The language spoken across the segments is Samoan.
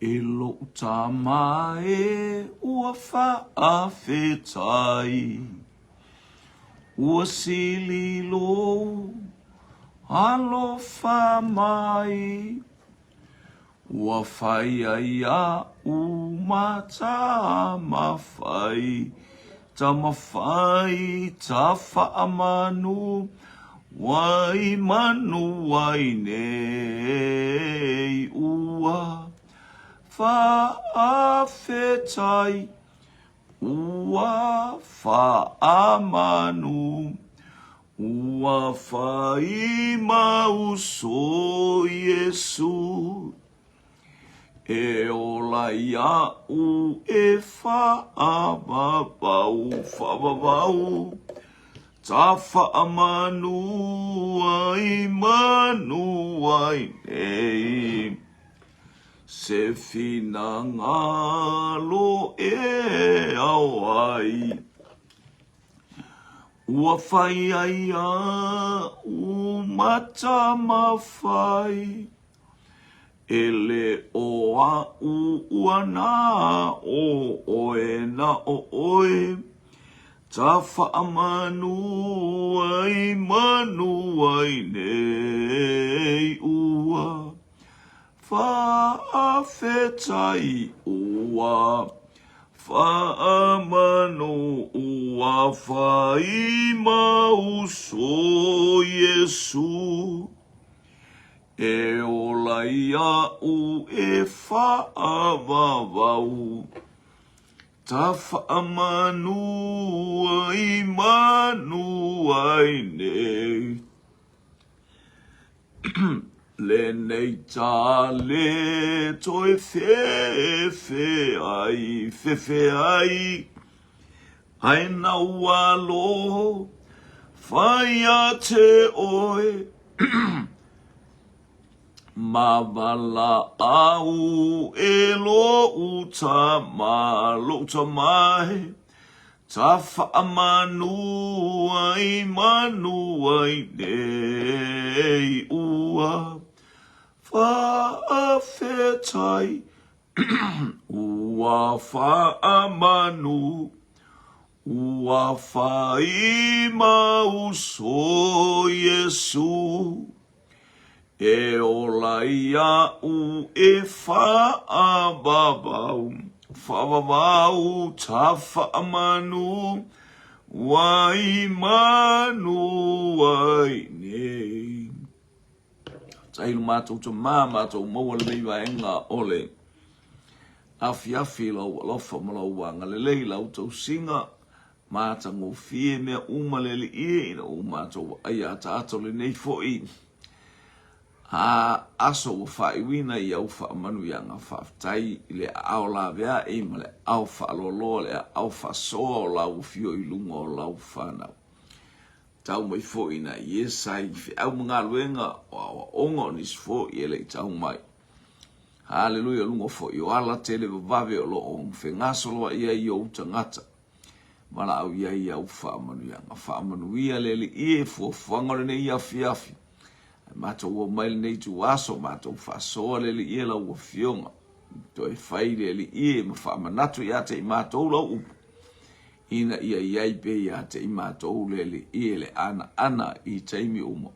E lou tama e ua faafetai, Ua sili lou alofa mai, Ua fai ai iaʻu ma Tamafai, Tamafai Tafaamanu, Wai manu ai nei ua faafetai, Ua faamanu, Ua fai ma uso Iesu. E ola iaʻu e faavavau, faavavau, Tafaamanu ai manu ai nei. Se finagalo e ao ai. Ua fai ai aʻu ma Tamafai. E le ʻo aʻu ua na ʻo ʻoe, na ʻo ʻoe, Tafaamanu ai manu ai nei ua faafetai ua faamanu ua fai ma uso Iesu. E ola iaʻu e faavavau, Tafaamanu ai manu ai nei. Lenei tale toe fefe ai, fefe ai, Ai na ua lo fai a te oe. Ma valaau e lou tama, lou tama e, Tafaamanu ai manu ai nei ua faafetai, ua faamanu, ua fai ma uso Iesu. E ola iaʻu e faavavau, faavavau Tafaamanu, wai manu ai nei. Faafetai i lo matou tama, matou maua lenei vaega o le afiafi i lou alofa ma lou agalelei, lau tausiga matagofie mea uma le Alii e, ina ua matou vaaia ataata o lenei foi a aso ua faaiuina i au faamanuiaga. Faafetai i le aao laveai ma le aao faaloaloa, le aao faasoa o lau afio i luga o lau fanau. Tau mai foi nai e sa i feau ma galuega o aoaoga o nisi foi e le i tau mai. Haleluia, luga foi o ala tele vavave o lo o fegasoloai ai ou tagata. Valaau i ai au faamanuiaga. Faamanuia le Alii e fuafuaga o lenei afiafi. Ae matou omai lenei ituaso, matou faasoa le Alii e lau Afioga. Toe fai le Alii e ma faamanatu ia te i matou lau upu. Ina ia i ai pea ia te i matou le Alii e le anaana i taimi uma.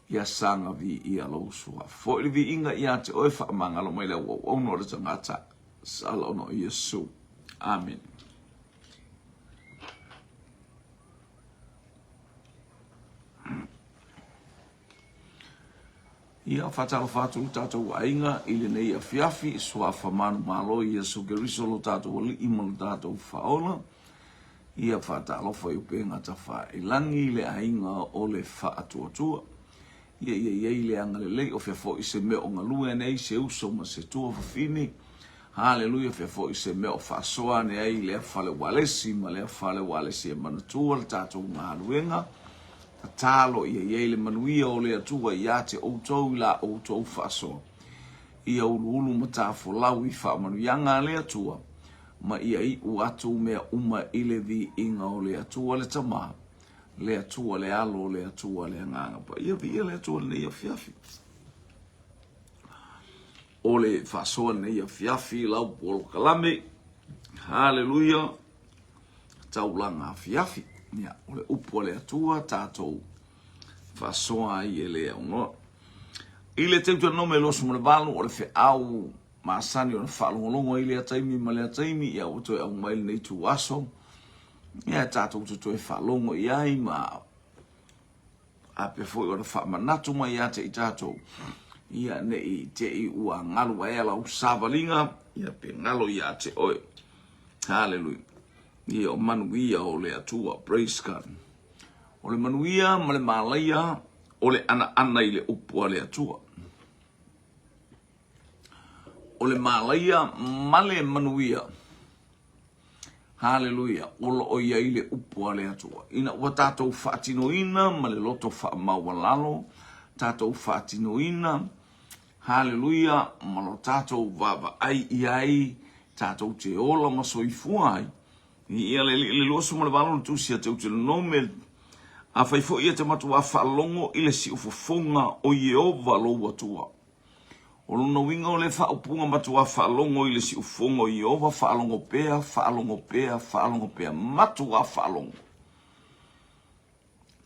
Ia saga viia lou suafa. Foi le viiga ia te oe, faamagalo mai le auauauna o le tagata. Sala ona o Iesu. Amene. Ia, faatalofa atu lo tatou aiga i lenei afiafi, suafa manumalo Iesu Keriso lo tatou Alii ma lo tatou Faaola. Ia faatalofa i upega tafailagi i le aiga o le Faatuatua. Ia ia i ai le agalelei, o fea foi se mea o galue ane ai se uso ma se tuafafine. Haleluia, fea foi se mea o faasoa ane ai lea fale ualesi ma lea fale ualesi e manatua le tatou galuega. Tatalo ia i ai le manuia o le Atua ia te outou i la outou faasoa. Ia uluulu ma tafolau i faamanuiaga a le Atua, ma ia iu atu mea uma i le viiga o le Atua le Tama, le Atua le Alo, le Atua le Agaga Paia. Viia le Atua i lenei afiafi. o le faasoa lenei afiafi lau polokalame. Haleluia! Taulaga afiafi. Ia, o le upu a le Atua tatou faasoa ai e le aunoa. I le Teutanome 28 o le feau masani ona faalogologo ai lea taimi ma lea taimi, ia ua toe aumai lenei ituaso, ia tatou te toe faalogo i ai ma faapea foi ona faamanatu mai ia te i tatou, ia ne i te i ua galu aea lau savaliga, ia pe galo ia te oe. Haleluia. Ia o manuia o le Atua. Praise God. O le manuia ma le malaia o le anaana i le upu a le Atua. O le malaia ma le manuia. Haleluia, o lo o i ai le upu a le Atua. Ina ua tatou faatinoina ma le loto faamaualalo, tatou faatinoina, haleluia, ma lo tatou vaavaai i ai, tatou te ola ma soifua ai. Ia le le 28 le tusi a Teutelonome, Afai foi e te matuā faalogo i le siufofoga o Ieova lou Atua. O lona uiga o le faaupuga matuā faalogo i le siufofoga o Ieova, faalogo pea, faalogo pea, faalogo pea, matuā faalogo.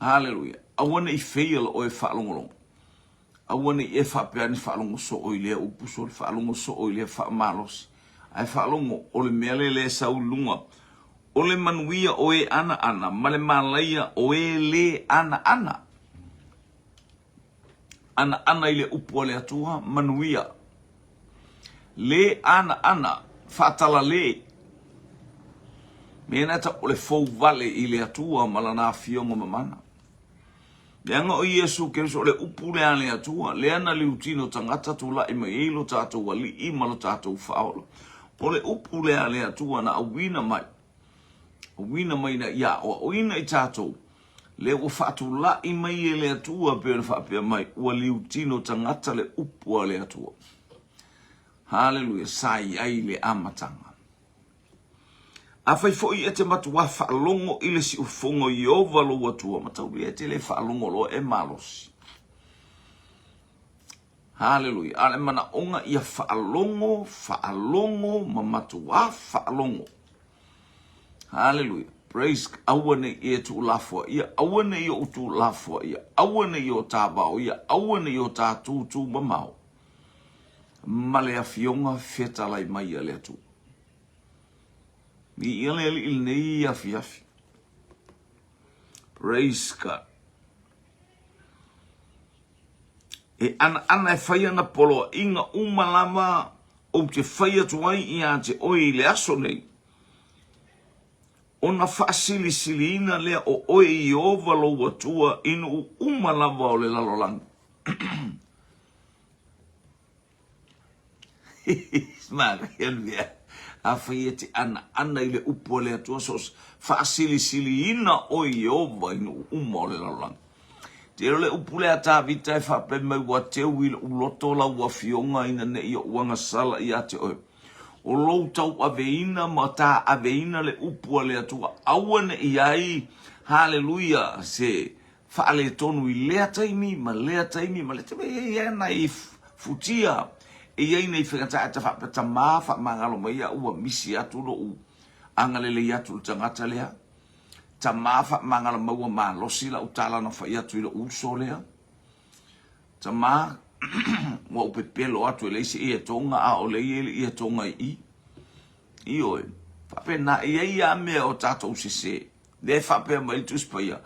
Haleluia. Aua ne i feia la oe faalogologo. Aua ne i e faapea ane faalogo soo i lea upu sole, faalogo soo i lea faamalosi. Ae faalogo, o le mea lea lea e sau i luga, o le manuia o e anaana ma le malaia o e lē anaana. Anaana i le upu a le Atua, manuia. Lē anaana, faatalalē. Mea na tau o le fou vale i le Atua ma lana afioga mamana. Leaga o Iesu Keriso o le upu lea a le Atua, lea na liutino tagata tulai mai ai lo tatou Alii ma lo tatou Faaola. O le upu lea a le Atua na auina mai, auina mai ina ia aoaoina i tatou, lea ua faatulai mai e le Atua pei ona faapea mai, ua liutino tagata le upu a le Atua. Haleluia, sa i ai le amataga. Afai foi e te matuā faalogo i le siufofoga o Ieova lou Atua, mataulia e te le faalogo loa e malosi. Haleluia. A o le manaoga ia faalogo, faalogo ma matuā faalogo. Haleluia. Praise aua ne i e tuulafoaia, aua ne i ou tuulafoaia, aua ne i o tā vaoia, aua ne i o tā tūtū mamao ma le afioga fetalai mai a le Atua. Viia le Alii i lenei afiafi. Praise God. E anaana e fai ana poloaiga uma lava ou te fai atu ai ia te oe i le aso nei, ona faasilisiliina lea o oe e Ieova lou Atua i nuu uma lava o le lalolagi. Manaia le mea. Afai e te anaana i le upu a le Atua, so faasilisiliina oe Ieova i nuu uma o le lalolagi. Te le upu lea a Tavita e faapea mai ua teu i lou loto lau afioga ina ne i ou agasala ia te oe. O lou tauaveina ma taaveina le upu a le Atua, aua ne i ai, haleluia, se faaletonu i lea taimi ma lea taimi ma lea taimi. E i ai nai futia, e i ai nai faigata e ta faapea tamā faamagalo mai au ua misi atu lou agalelei atu i le tagata lea. Tamā faamagalo mai ua malosi lau tala na fai atu i lou uso lea. Tamā ua ou pepelo atu e leai se ietoga a o lea e i ai le ietoga i i. Ioe, faapena, e i ai lava mea o tatou sese. Lea e faapea mai le Tusi Paia,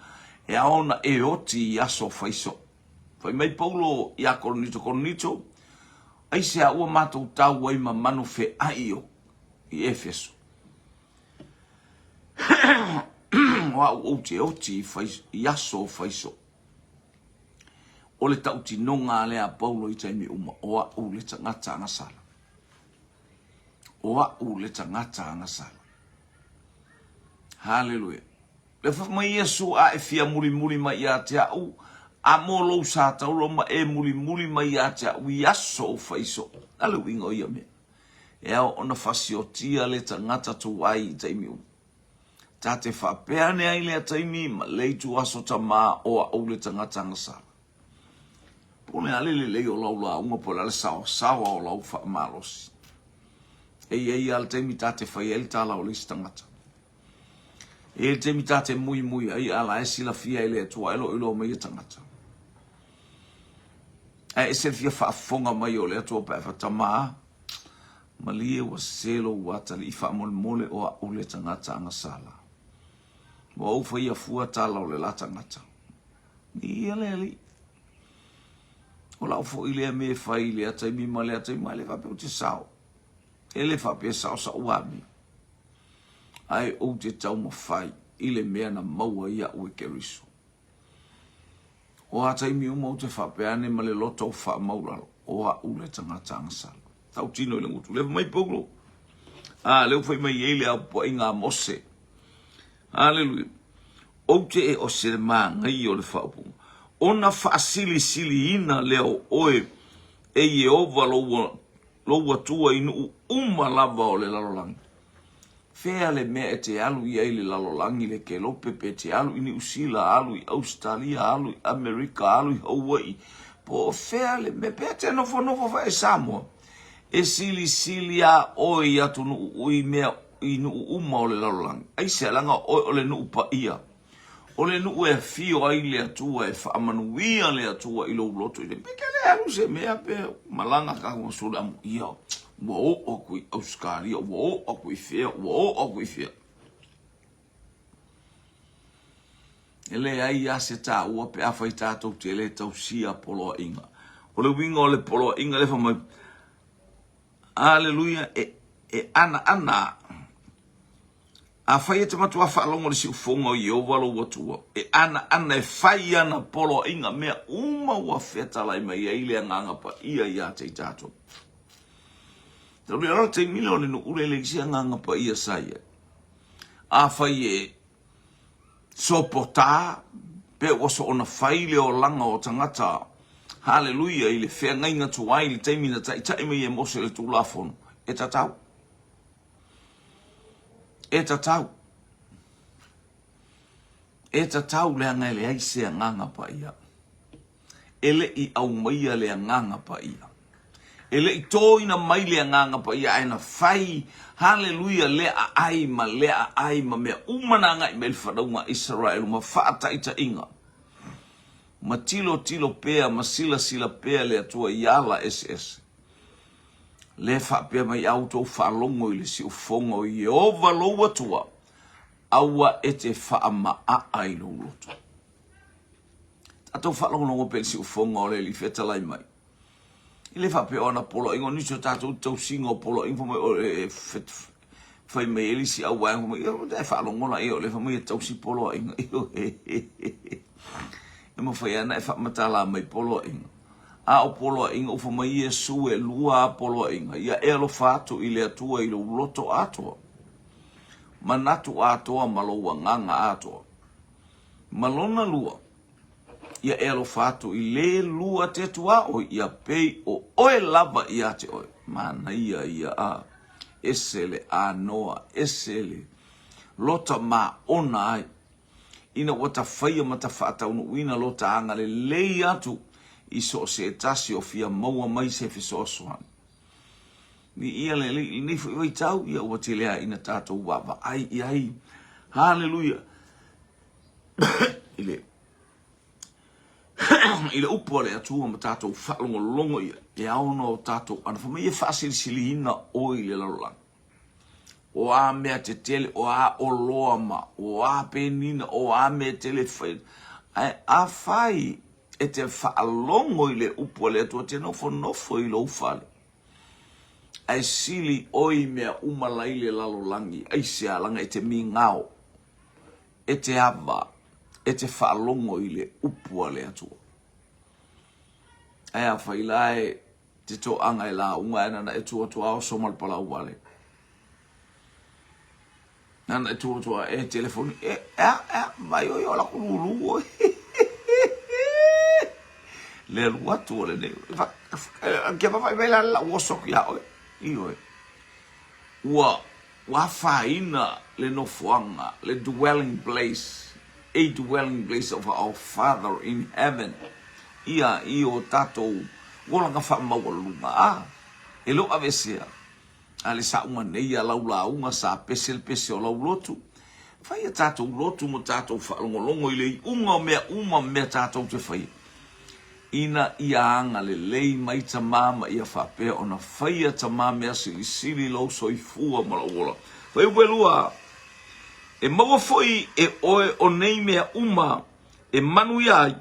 e ao ona e oti i aso faiso. Fai mai Paulo ia Korinito, Korinito, aisea ua matou tau ai ma manu feaio i Efeso? O au ou te oti i, fai, i aso faiso. O le tautinoga lea a Paulo i taimi uma, o au le tagata agasala. O au le tagata agasala. Haleluia. Le fai mai Iesu a e fia mulimuli mai ia te au, a mo lou sa tauro ma e mulimuli mai ia te au i aso o faiso. A le uiga o ia mea. E ao ona fasiotia le tagata tuai i taimi uma. Ta te faapea ane ai lea taimi ma le itu aso tamā o au le tagata agasala. Po o le a le lelei o lau lauga po o le a le saoasaoa o lau faamalosi. E i ai lava le taimi ta te fai ai le tala o le isi tagata. E i ai le taimi ta te muimui ai a la e silafia e le Atua e lo iloa mai e tagata. Ae ese le fia faafofoga mai o le Atua pe a fai, Tama, malie ua sese lou atalii faamolemole o a'u le tagata agasala. Ua ou faia fua tala o le la tagata. Ia le Alii. O lau foi lea mea e fai i lea taimi ma lea taimi, a e le faapea ou te sao. E le faapea e sao sa'u amio. Ae ou te taumafai i le mea na maua iaʻu e Keriso. O a taimi uma ou te faapea ane ma le loto faamaulalo, o a'u le tagata agasala. Tautino i le gutu. Leva mai Paulo. A, lea ua fai mai ai le aupuaiga a Mose. Aleluia. Ou te e o se māgaia o le faaupuga. Ona faasilisiliina lea o oe e Ieova lou, lou Atua i nuu uma lava o le lalolagi. Fea le mea e te alu i ai le lalolagi le kelope pe te alu i Niu Sila, alu i Ausetalia, alu i Amerika, alu i Hawaii, po o fea le mea, pe te nofonofo foi i Samoa, e silisili a oe i atunuu i mea i nuu uma o le lalolagi. Aisea, leaga o oe o le nuu paia. O le nuu e afio ai le Atua, e faamanuia le Atua i lou loto i le pe ke le alu se mea pe malaga ka ua sole amu ia ua oo aku i Ausetalia, ua oo aku i fea, ua oo aku i fea. E leai lava se taua pe afai tatou te le tausia poloaiga. O le uiga o le poloaiga lea fai mai, Aleluia, e, e anaana Afai e te matua faalogo i le siufofoga o Ieova lou Atua, e anaana e fai ana poloaiga mea uma ua fetalai mai ai le Agaga Paia ia te i tatou. Talu i le taimi lea o le nuu lea e leai se Agaga Paia sa i ai. Afai e sopotā, pe ua soona fai le olaga o tagata, haleluia, i le feagaiga tuai i le taimi na taitai mai e Mose le Tulafono, e tatau. E tatau. E tatau leaga e leai se agaga paia. E le i aumaia le agaga paia. E le i tōina mai le agaga paia ae na fai, haleluia, lea aai ma lea aai ma mea uma na agai mai le fanauga a Isaraelu ma faataitaiga. Ma tilotilo pea ma silasila pea le Atua i ala eseese. Lea e faapea mai a outou faalogo i le siufofoga o Ieova lou Atua, aua e te faamaaa i lou loto. Tatou faalogologo pea i le siufofoga o le Alii fetalai mai. E le faapea o ana poloaiga, o nisi o tatou tausiga o poloaiga, fai mai o e fai mai ai le isi auvaega, fai mai, ia e faalogo la ia o lea fai mai e tausi poloaiga. E mafai lava ona e faamatala mai poloaiga. A o poloaiga ua fai mai Iesu e lua a poloaiga, ia e alofa atu i le Atua i lou loto atoa, manatu atoa ma lou agaga atoa. Ma lona lua, ia e alofa atu i le lua te tuaoi, ia pei o oe lava ia te oe. Manaia ia a, ese le anoa, ese le lota maona ai. Ina ua tafaia ma tafaataunuuina lo ta agalelei atu i so o se tasi o fia maua mai se fesoasoani. Viia le Alii i lenei foi vaitau, ia ua tele lava ina tatou vaavaai i ai. Haleluia! I le i le upu a le Atua ma tatou faalogologo i ai, e ao ona o tatou ana fai mai e faasilisiliina oe i le lalolagi. O a mea tetele, o a oloa ma o a penina, o a mea tele e fai. Ae afai e te faalogo i le upu a le Atua, te nofonofo i lou fale, ae sili oe i mea uma la i le lalolagi, aisea leaga e te migao, e te ava, e te faalogo i le upu a le Atua. Ae afai la e te toaga e lauga ae nana e tu atu a oso ma le palau wale. Nana e tu atu a e telefoni e a a vai oi ola kululu oi. Le alu atu o le nei. Kia wawai mai la la oso ki a oi. I oi. Ua ua afaina le nofoaga, le dwelling place, a dwelling place of our Father in heaven. Ia, i o tatou olaga faamaualuluga, a, e le o aveesea. A le saʻuga nei a lau lauga sa pese le pese o lau lotu. Fai a tatou lotu ma tatou faalogologo i le iuga o mea uma ma mea tatou te faia, ina ia agalelei mai Tama ma ia faapea ona faia Tama mea silisili lou soifua ma lou ola. Fuaiupu e 2, E maua foi e oe o nei mea uma e manuia ai.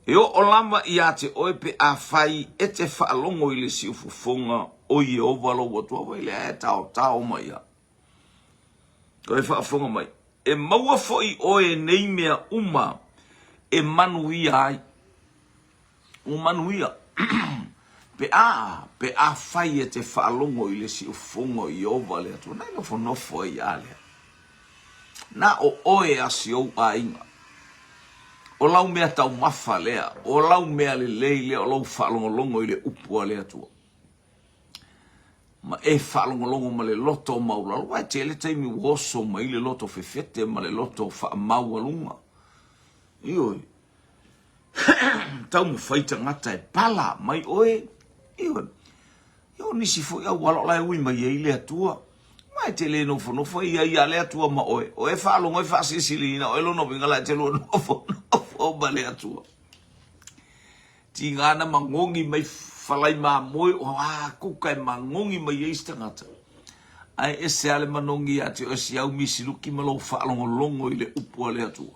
E oo lava ia te oe pe afai e te faalogo i le siufofoga o Ieova lou Atua. Vai lea e taotao mai ia. Toe faafofoga mai. E maua foi oe nei mea uma e manuia ai. Ua manuia. Pe a, pe afai e te faalogo i le siufofoga o Ieova le Atua, na e nofonofo ai ia lea. Na o oe a si ou aiga. O lau mea taumafa lea, o lau mea lelei lea o lou faalogologo i le upu a le Atua. Ma e faalogologo ma le loto maualalo, aua e tele taimi ua oso mai le loto fefete ma le loto faamaualuga. Ioe. Taumafai tagata e pala mai oe. Ioe. Ia o nisi foi auala o la e ui mai ai le Atua. Ma e te le nofonofo e ia ia le Atua ma oe. O e faalogo e faasilisiliina oe lona uiga la e te lua nofonofo ma le Atua. Tiga na magogi mai falai mamoe o a kuka e magogi mai ai se tagata. Ae ese lava le manogi ia te oe si au misiluki ma lou faalogologo i le upu a le Atua.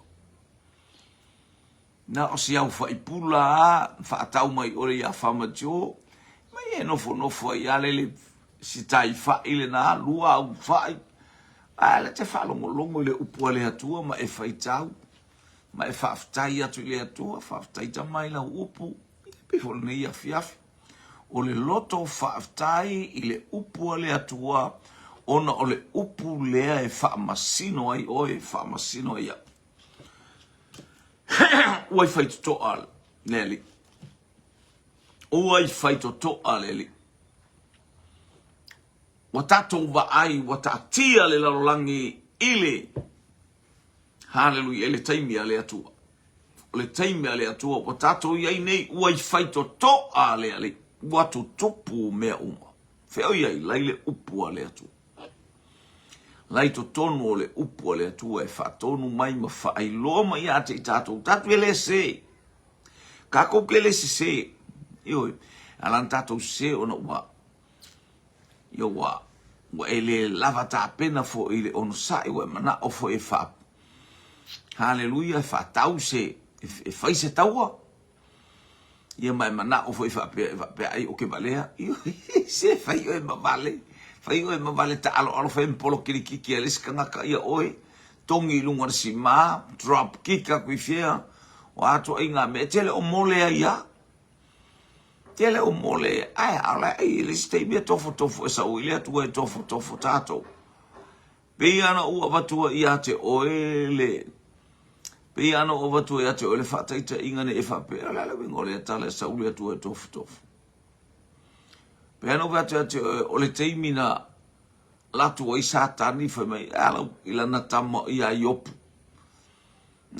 Na o si au faipula a faatau mai ʻole iā Farmer Joe, mai e nofonofo ai a lele si tai faʻi lena, lua au faʻi, a le te faalogologo i le upu a le Atua ma e faitau, ma e faafetai atu i le Atua, faafetai tama i lau upu, e pei foi o lenei afiafi. O le loto faafetai i le upu a le Atua, ona o le upu lea e faamasino ai oe, e faamasino ai au. Ua i faitotoa le Alii. Ua i faitotoa le Alii. Ua tatou vaai, ua taatia le lalolagi i le Haleluia, i le taimi a le Atua. O le taimi a le Atua ua tatou i ai nei, ua i faitotoa le Alii. Ua tutupu mea uma. Fea o i ai lai le upu a le Atua. La i totonu o le upu a le Atua e faatonu mai ma faailoa mai ia te i tatou, tatou e le sē. Kākou ke le sesē. Ioe, ala na tatou sesē ona ua, ia ua, ua e le lava tapena foi i le onosai, ua e manao foi e faa, haleluia, e faatau se, e fai se taua. Ia ma e manao foi faapea, faapea ai ou te valea. Se fai oe ma vale, fai oe ma vale taaloalo, fai ma polokilikiki a le isi tagata ia oe, togi i luga o le sima, drop kick atu i fea, o a ituaiga mea, e tele o mole ai lava. Tele o mole, ae a i le isi taimi e tofotofo e sau i le Atua e tofotofo tatou. Pei ana ou avatua ia te oe le Pei ana ou avatua ia te oe le faataitaiga nei e faapea, o le a le uiga o lea tala e sau le Atua e tofotofo? Pei ana ou fai atu ia te oe, o le taimi na latu ai Satani fai mai, e ala i lana tama ia Iopu.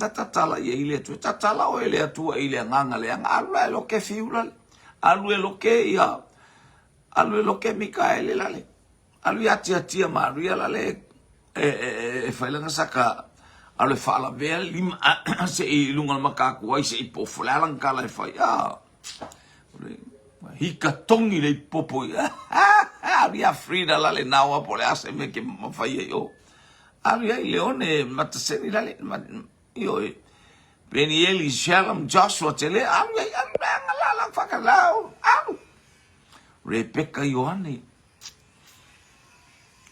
Na tatala i ai le Atua, tatala oe le Atua i le agaga leaga, alu la e loke fiu lale, alu e loke ia, alu e loke Mikaele lale. Alu ia tiatia maria la le e fai lana saka alu e faalavea le lima se i luga o le mataku ai se i pofo le a lana tala e fai a hika tongi le popo i alu ia Frida la le naoa po o le a se mea ke mafai ai o alu ia i Leone Mataseni la le ioe Penieli Shalom Joshua tele alu ia alu la la whakalau alu Rebecca Ioane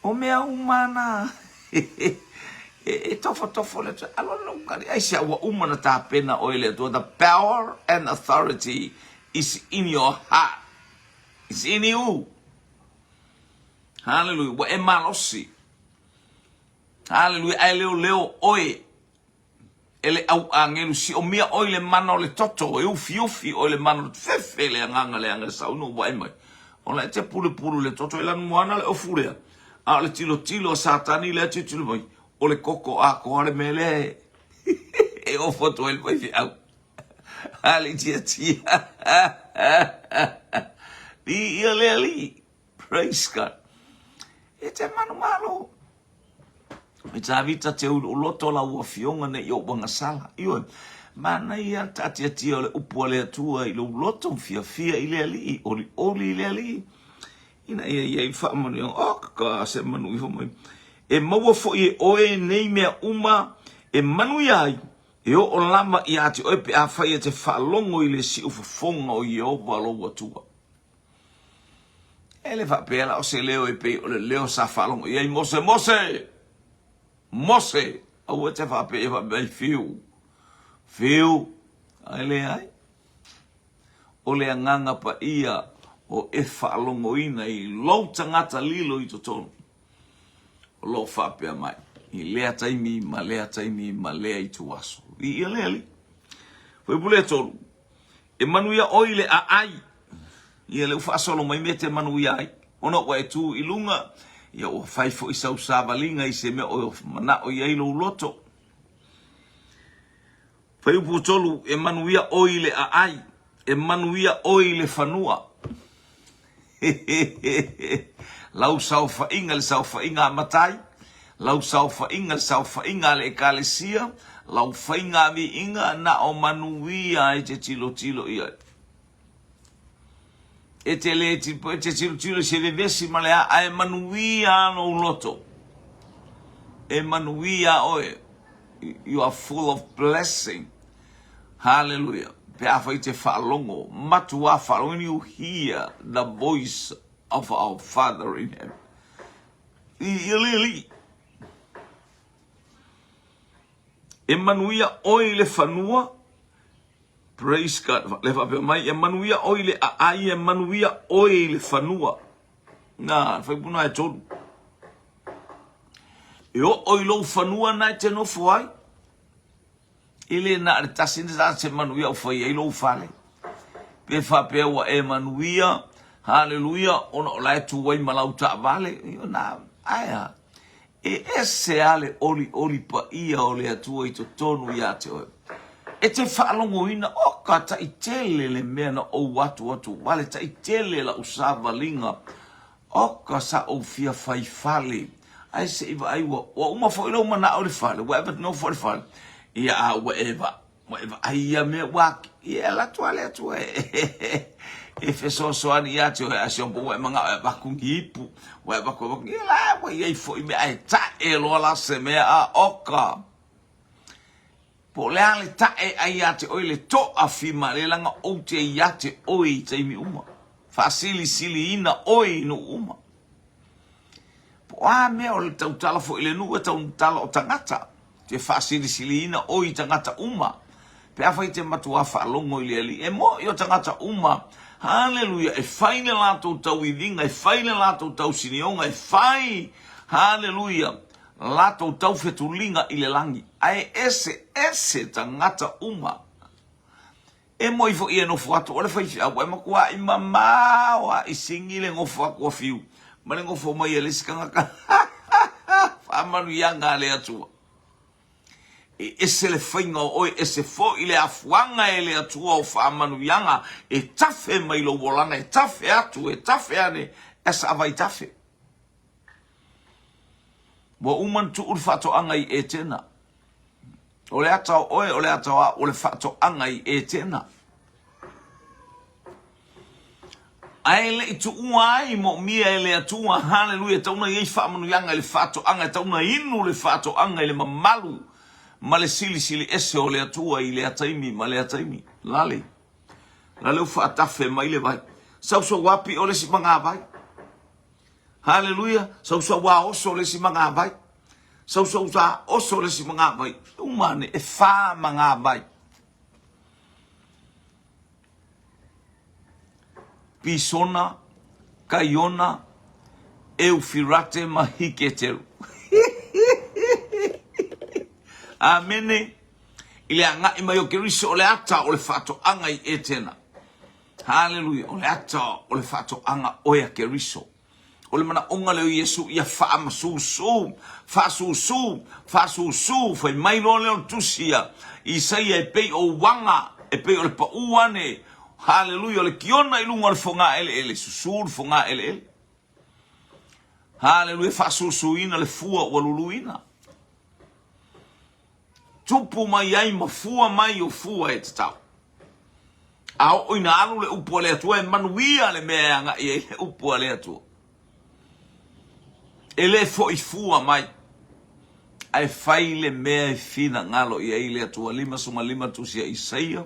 O mea uma na e tofotofo le Atua. Alu alu lou kali. Aisea ua uma na tapena oe le Atua. The power and authority is in your heart. It's in you. Hallelujah. Ua e malosi. Hallelujah. Ae leoleo oe E le au agelu, siomia oe i le mana o le toto, e ufiufi oe i le mana o le fefe le agaga leaga e saunoa ua e mai. Ona e te pulupulu i le toto e lanu moana le ofu lea, a o le tilotilo a Satani lea tilotilo mai, o le koko atoa le mea lea e ofo atu ai le faifeau. A le tiatia. Viia le Alii. Praise God. E te manumalo. E Tavita te ulu loto lau afioga nei i ou agasala. Ioe, manaia le taatiatia o le upu a le Atua i lou loto fiafia i le Alii, olioli i le Alii. Ina ia i ai faamanuiaga. Oh, ka se manu iho mai. E maua foi e oe nei mea uma e manuia ai, e oo lava ia te oe pe afai e te faalogo i le siufofoga o Ieova lou Atua. E le faapea la o se leo e pei o le leo sa faalogo i ai Mose, Mose! Mose! Aua e te faapea ia faapea ai fiu. Fiu! Ae leai. O le agaga paia o e faalogoina i lou tagata lilo i totonu. O lo o faapea mai i lea taimi ma lea taimi ma lea ituaso. Viia le Alii. Fuaipule e tolu. E manuia ʻoe i le ʻaʻai. Ia lea ua faasolo mai mea e te manuia ai. Ona ua e tu i luga, ia ua fai foi sau savaliga i se mea o manaʻo i ai lou loto. Fuaiupu 3, e manuia ʻoe i le ʻaʻai, e manuia ʻoe i le fanua. Lau saofaiga le saofaiga a matai, lau saofaiga le saofaiga a le ekalesia, lau faiga viiga na o manuia e te tilotilo i ai. E te le e te tilotilo i se vevesi ma le a, ae manuia lou loto. E manuia oe. You are full of blessing. Hallelujah. Pe afai te faalogo, matuā faalogo, when you hear the voice of our Father in heaven. I le alii. E manuia oe i le fanua, praise God, le faapea mai, e manuia oe i le aai, e manuia oe i le fanua. Nā, whaipuna e tolu. E oo i lou fanua na e te nofo ai. E le na o le tasi le tagata e manuia ua fai ai lou fale. Pe faapea ua e manuia, haleluia, ona o la e tu ai ma lau taavale, na, ae a, e ese lava le olioli paia o le Atua i totonu ia te oe. E te faalogoina, oka, taitele le mea na ou atu atu wale, taitele lau savaliga Oka sa ou fia fai fale, ae se i vaai ua, ua uma foi lou manao i le fale, ua e nofo i le fale, ia a ua e va, ua e vaai ia mea ua, ia e alu atu lava le Atua e, e fesoasoani ia te oe, ae si ua e manao e avatu ni ipu, ua e avatu, avatu, ia la ua i ai foi mea, ae tae loa la se mea, a oka. Po o le a le tae ai ia te oe le toafimālie leaga ou te ia te oe i taimi uma, faasilisiliina oe i nuu uma. Po o a mea o le tautala foi i le nuu e tautala o tagata, te faasilisiliina oe i tagata uma. Pe afai te matuā faalogo i le Alii, e moʻi o tagata uma, haleluia, e fai le latou tauiviga, e fai le latou tausinioga, e fai, haleluia, latou taufetuliga i le lagi, ae eseese tagata uma. E moi foi e nofo atu o le faifeau, e matuaʻi mamao a i sigi le nofo atu a Fiu ma le nofo mai a le isi tagata. Faamanuiaga a le Atua. E ese le faiga o oe, ese foi le afuaga e le Atua o faamanuiaga e tafe mai lou olaga, e tafe atu, e tafe ane, as a vaitafe. Ua uma ona tuu le faatoaga i Etena. O le ata o oe, o le ata o au, o le faatoaga i Etena. Ae le i tuua ai moomia e le Atua, haleluia, e tatau ona i ai faamanuiaga i le faatoaga, e tatau ona inu le faatoaga i le mamalu ma le silisili ese o le Atua i lea taimi ma lea taimi. Lale, lale ua faatafe mai le vai. Sausau api o le isi magavai. Haleluia! Sausau a oso le isi magavai. Sausau sa oso le isi magavai. Uma ane, e whā magavai. Pisona, Kaiona, Eufirate ma Hiketeru. Amene. I le agai mai o Keriso o le ata o le faatoaga i Etena. Haleluia! O le ata o le faatoaga oe a Keriso. O le manaoga lea o Iesu ia faamasusu, faasusu, faasusu, fai mai loa lea o le tusi a Isaia e pei o uaga. E pei o le paʻū ane, haleluia, o le kiona i luga o le fogaeleele, susu le fogaeleele. Haleluia, faasusuina le fua ua luluina. Tupu mai ai ma fua mai o fua e tatau. A oo ina alu le upu a le Atua e manuia le mea e agai ai le upu a le Atua. E le foi fua mai, ae fai le mea e finagalo i ai le Atua. 55 tusi a Isaia,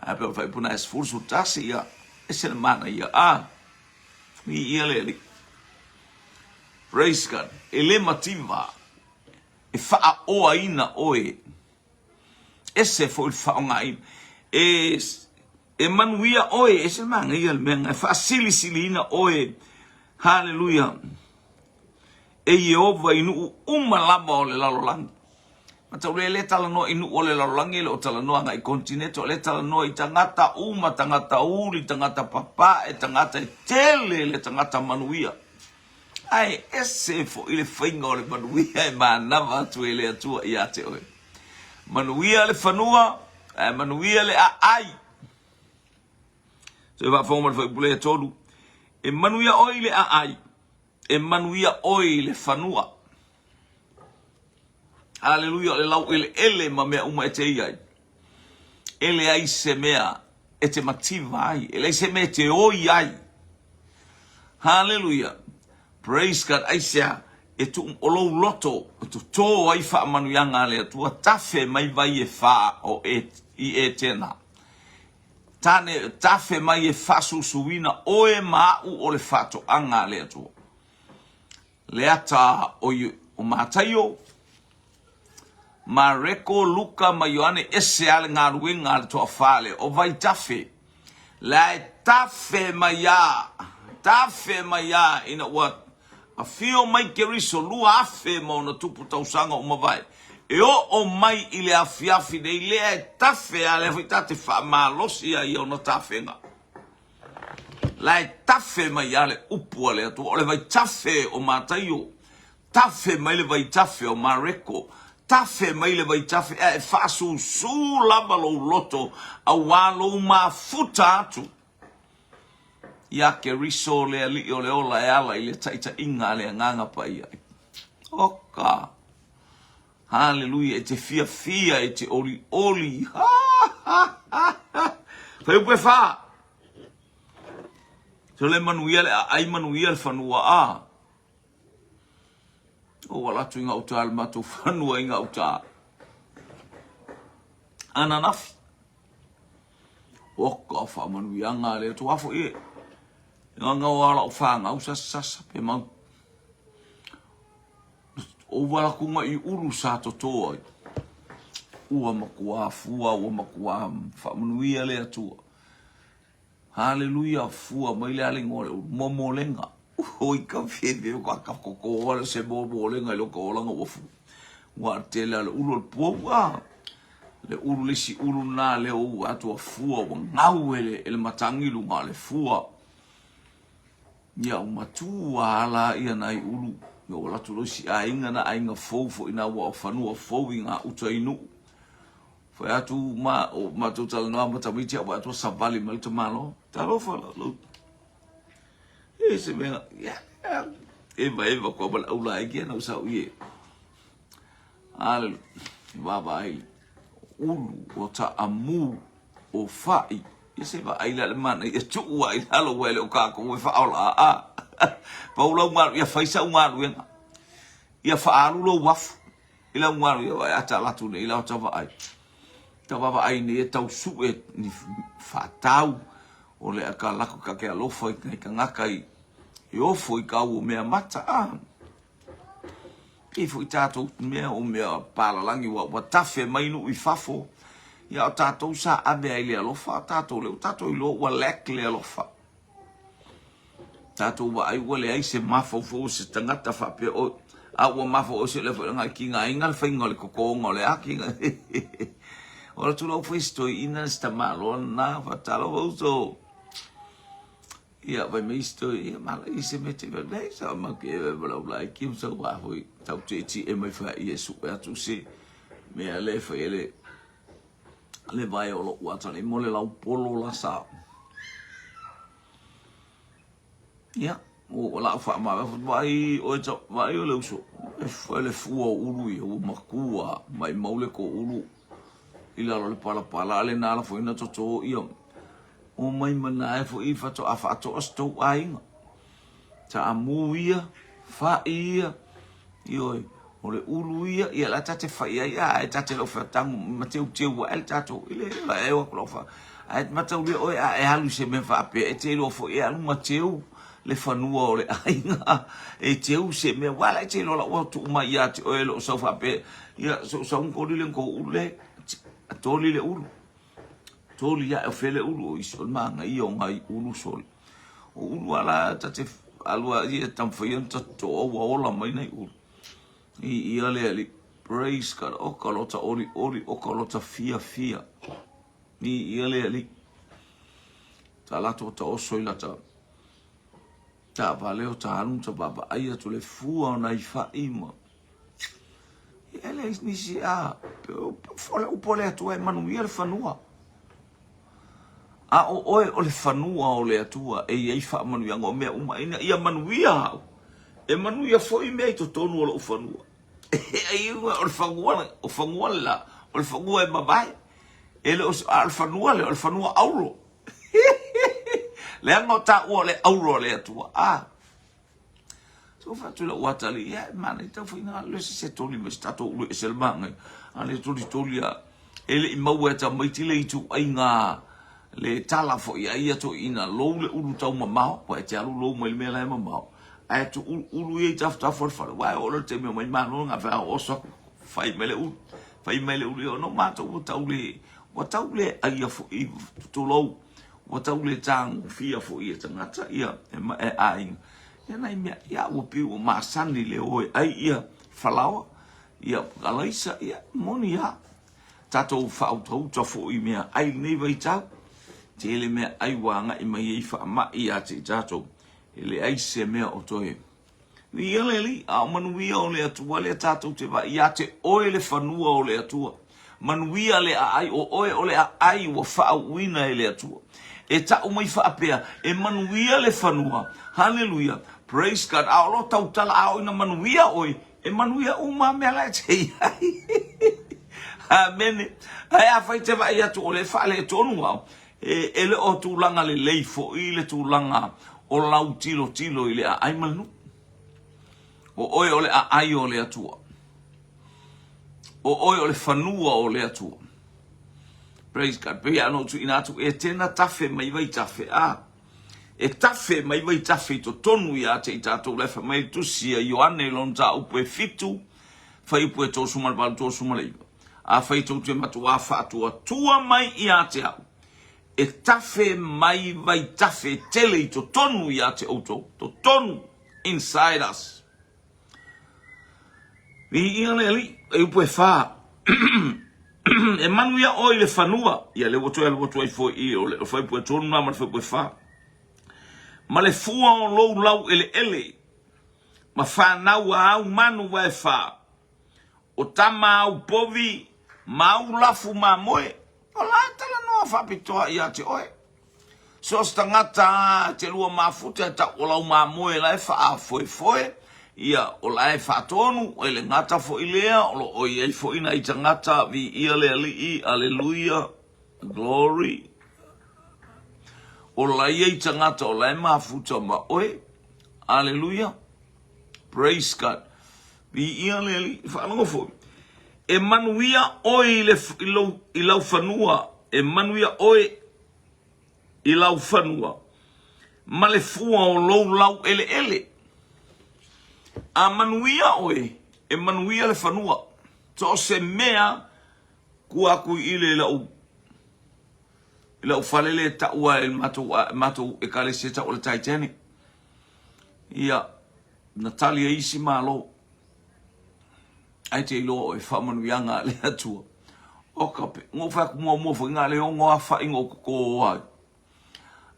ae pe o le faipuna e 11, ia, ese le manaia. A, viia le Alii. Praise God. E le mativa e faaoaina oe, ese foi le faaaogaina. E, e manuia oe, ese le manaia le mea lena, e faasilisiliina oe, haleluia, e Ieova i nuu uma lava o le lalolagi. Mataulia e le talanoa i nuu o le lalolagi, e le o talanoa agai i kontinete, o lea e talanoa i tagata uma, tagata uli, tagata papae, tagata e tele le tagata manuia. Ae ese foi le faiga o le manuia e manava atu e le Atua ia te oe. Manuia le fanua, ae manuia le aai. Toe faafofoga mai le fuaiupu lea e 3. E manuia oe i le aai, e manuia oe i le fanua. Aleluia, o le laueleele ma mea uma e te i ai. E leai se mea e te mativa ai, e leai se mea e te oi ai. Haleluia. Praise God. Aisea, e tuu o lou loto e totō ai faamanuiaga a le Atua, tafe mai vai e fā o e, i Etena. Tane, tafe mai e faasusuina oe ma aʻu o le faatoaga a le Atua. Le ata o, o Mataio, Mareko, Luka ma Ioane, ese lava le galuega a le toafā lea, o Vaitafe, la e tafe mai a, tafe mai a ina ua afio mai Keriso 2000 ma ona tupu tausaga ua mavae, e oo mai i le afiafi nei lea e tafe a, lea foi ta te faamalosi ai i ona tafega. La e tafe mai a le upu a le Atua, o le vaitafe o Mataio, tafe mai le vaitafe o Mareko, tafe mai le vaitafe, ae faasusū lava lou loto auā lou mafuta atu iā Keriso le Alii o le ola e ala i le taitaiga a le Agaga Paia. Oka! Haleluia, e te fiafia, e te olioli. Ha, ha, ha, ha. Fuaiupu e fā. So le manuia le aai manuia le fanua a. O ala atu i gauta le matou fanua i gauta. Ananafi. Oka faamanuiaga a le Atua foi e. Nganga o ala o whāngau sasa sasa pe mau. O ua i ulu sa toto ai. Ua makuā fua, ua makuā faamanuia le Atua. Haleluia, fua mai le aliga o le ulu, momolega. Oi ka fiafia ka ka koko wale se momolega i loko olaga ua fua. Ua tele a le ulu o le puau a. Le ulu le isi ulu na le o ua atu a fua ua ngau e le, e le matangi lunga o le fua. Ia ua matua ala ia nai ulu. Ia ua latu lo si aiga na aiga fou foi na ua o fanua fou i ngā uta i Nuu. Fai atu ma o matou talanoa ma tamaiti au atu savali mai le tamaloa. Talofa la lo. E se mea, ia, eva eva koa ma le au laiki ana usau ie. Haleluia. Vaavaai ulu o taamu o fa'i. Ia se vaai la le mana ia tuu ai i lalo ua e le o kākou e faaola a. Pau lau galu ia fai sau galuega. Ia faaalu lou afu i lau galu ia vaai a ta alu atu nei la o ta vaai. Ta vaavaai nei e tau suʻe ni faatau o le aka lako ka ke alofa i nai tagata i e ofo i kau o mea mata a. Pei foi tatou mea o mea palalangi ua, ua tafe mai nuu i fafo. Ia o tatou sa ave ai le alofa, o tatou le, o tatou iloa ua lack le alofa. Tatou vaai ua leai se mafaufau o se tagata faapea o, a ua mafaufau se le foi ngai kigaina le faiga o le totoga o le a kiga. O le tula foi se toeaina se tamaloa lena, faatalofa uso. Ia fai mai isi toe, ia mala i se mea te mea nei sa ma ke e ma lau lai ki sa wa hoi tau te ti e mai fa ia su e atu se mea le fai ele Le vae o lo'u atalii mo le laupolo la sa. Ia, o la'u faamavae foi, vaai oe ta, vaai oe le uso, e fai le fua o ulu ia, ua matua, maimau le toulu i lalo o le palapala, a le na ala foi na toto ia, omai ma na e foi faatoa faatoa se tou aiga. Taamu ia, fa'i ia, ioe, o le ulu ia, ia la ta te fai ai, a e ta te le o featago ma teuteu ae le tatou, i le e o atu lau fa, ae mataulia oe a e alu i se mea faapea, e te iloa foi e alu ma teu le fanua o le aiga, e teu se mea, aua la e te iloa la ua tuu mai ia te oe lou sau faapea, ia sou sau na toli le tou ulu le, toli le ulu. Toli ae o fea le ulu o isi o le manaia o nai ulu sole. O ulu a la ta te alu a ia taumafai ona tatoa ua ola mai nai ulu. I ia le alii. Praise God. O ka lota oli oli, o ka lota fia fia. I ia le alii. Ta lato ta oso i lata taavale o ta alu ta vaavaai atu le fua o nai fai ma E leai nisi a o le upu a le Atua e manuia le fanua. A o oe o le fanua o le Atua e i ai faamanuiaga o mea uma ina ia manuia au, e manuia foi mea i totonu o lou fanua. E o le fanua, o fanua le la, o le fanua e mavae. E le o, a o le fanua lea, o le fanua auro. Leaga o taua o le auro a le Atua. A, So fai atu i lou atalii, ia e manaia tau fai na le se toli mai se tatou ulu ese le manaia. A le toli toli a e le i maua e tamaiti le ituaiga le tala foi a ia toeaiina lou le ulu tau mamao, aua e te alu lou mai le mea la e mamao, ae tuu ulu ia i tafatafa o le fale, aua e oo loa i le taimi e omai malo na fai a oso atu, fai mai le ulu, fai mai le ulu, ia ona o matou ua tau le, ua tau le aia foi, tulou, Ua tau le tagofia foi e tagata ia e aiga ia nai mea ia ua pei ua masani le o e ai ia falaoa ia alaisa ia moni a tatou faautauta foi i mea ai lenei vaitau tele mea ai ua agai mai ai faamai ia te i tatou e leai se mea o toe Viia le Alii, a o manuia o le Atua lea tatou te vaai ia te oe le fanua o le Atua. Manuia le aai, o oe o le aai ua faauuina e le Atua. E tau mai faapea, e manuia le fanua. Haleluia, praise God, a o lo tautala a oo ina manuia oe, e manuia uma mea la e te i ai. Amene. Ae afai te vaai atu o lea e faaletonu au, E le o tulaga lelei foi le tulaga o lau tilotilo i le aai ma le nuu. O oe o le aai o le Atua. O oe o le fanua o le Atua. Praise God. Pei lava ona ou tuuina atu, e tena tafe mai vaitafe, a. E tafe mai vaitafe i totonu ia te i tatou la e fai mai le tusi a Ioane i lona mataupu e 7, fuaiupu e 38, 39. Afai tou te matuā faatuatua mai ia te au, e tafe mai vaitafe tele i totonu ia te outou, totonu, inside us. Viia le Alii, e upu e whā. E manuia oe i le fanua, ia lea ua toe alu atu ai foi i o le fuaiupu e tolu na ma le fuaiupu e whā. Ma le fua o lou laueleele, ma whanau a au manu vae whā. O tama au povi ma au lafu mamoe, o la e talanoa faapitoa ia te oe. So o se tagata a te lua mafuta e tau o lau mamoe la e faafoefoe, ia o la e faatonu, e le gata foi lea, o lo o i ai foi nai tagata, viia le Alii, aleluia, glory. O la i ai tagata o la e mafuta ma oe, aleluia. Praise God. Viia le Alii. Faalogo foi. E manuia oe i, le, i, lou, i lau fanua. E manuia oe i lau fanua. Ma le fua o lou lau eleele. A manuia oe, e manuia le fanua. So o se mea kua aku i ile i lau i lau fale le taua e matou matou ekalesia tau o le Titanic. Ia, na tali ai isi Malo, ae te iloa o e faamanuiaga a le Atua. O ka pe, na ou fai atu muamua foi na le ono afa'i na ou totō ai.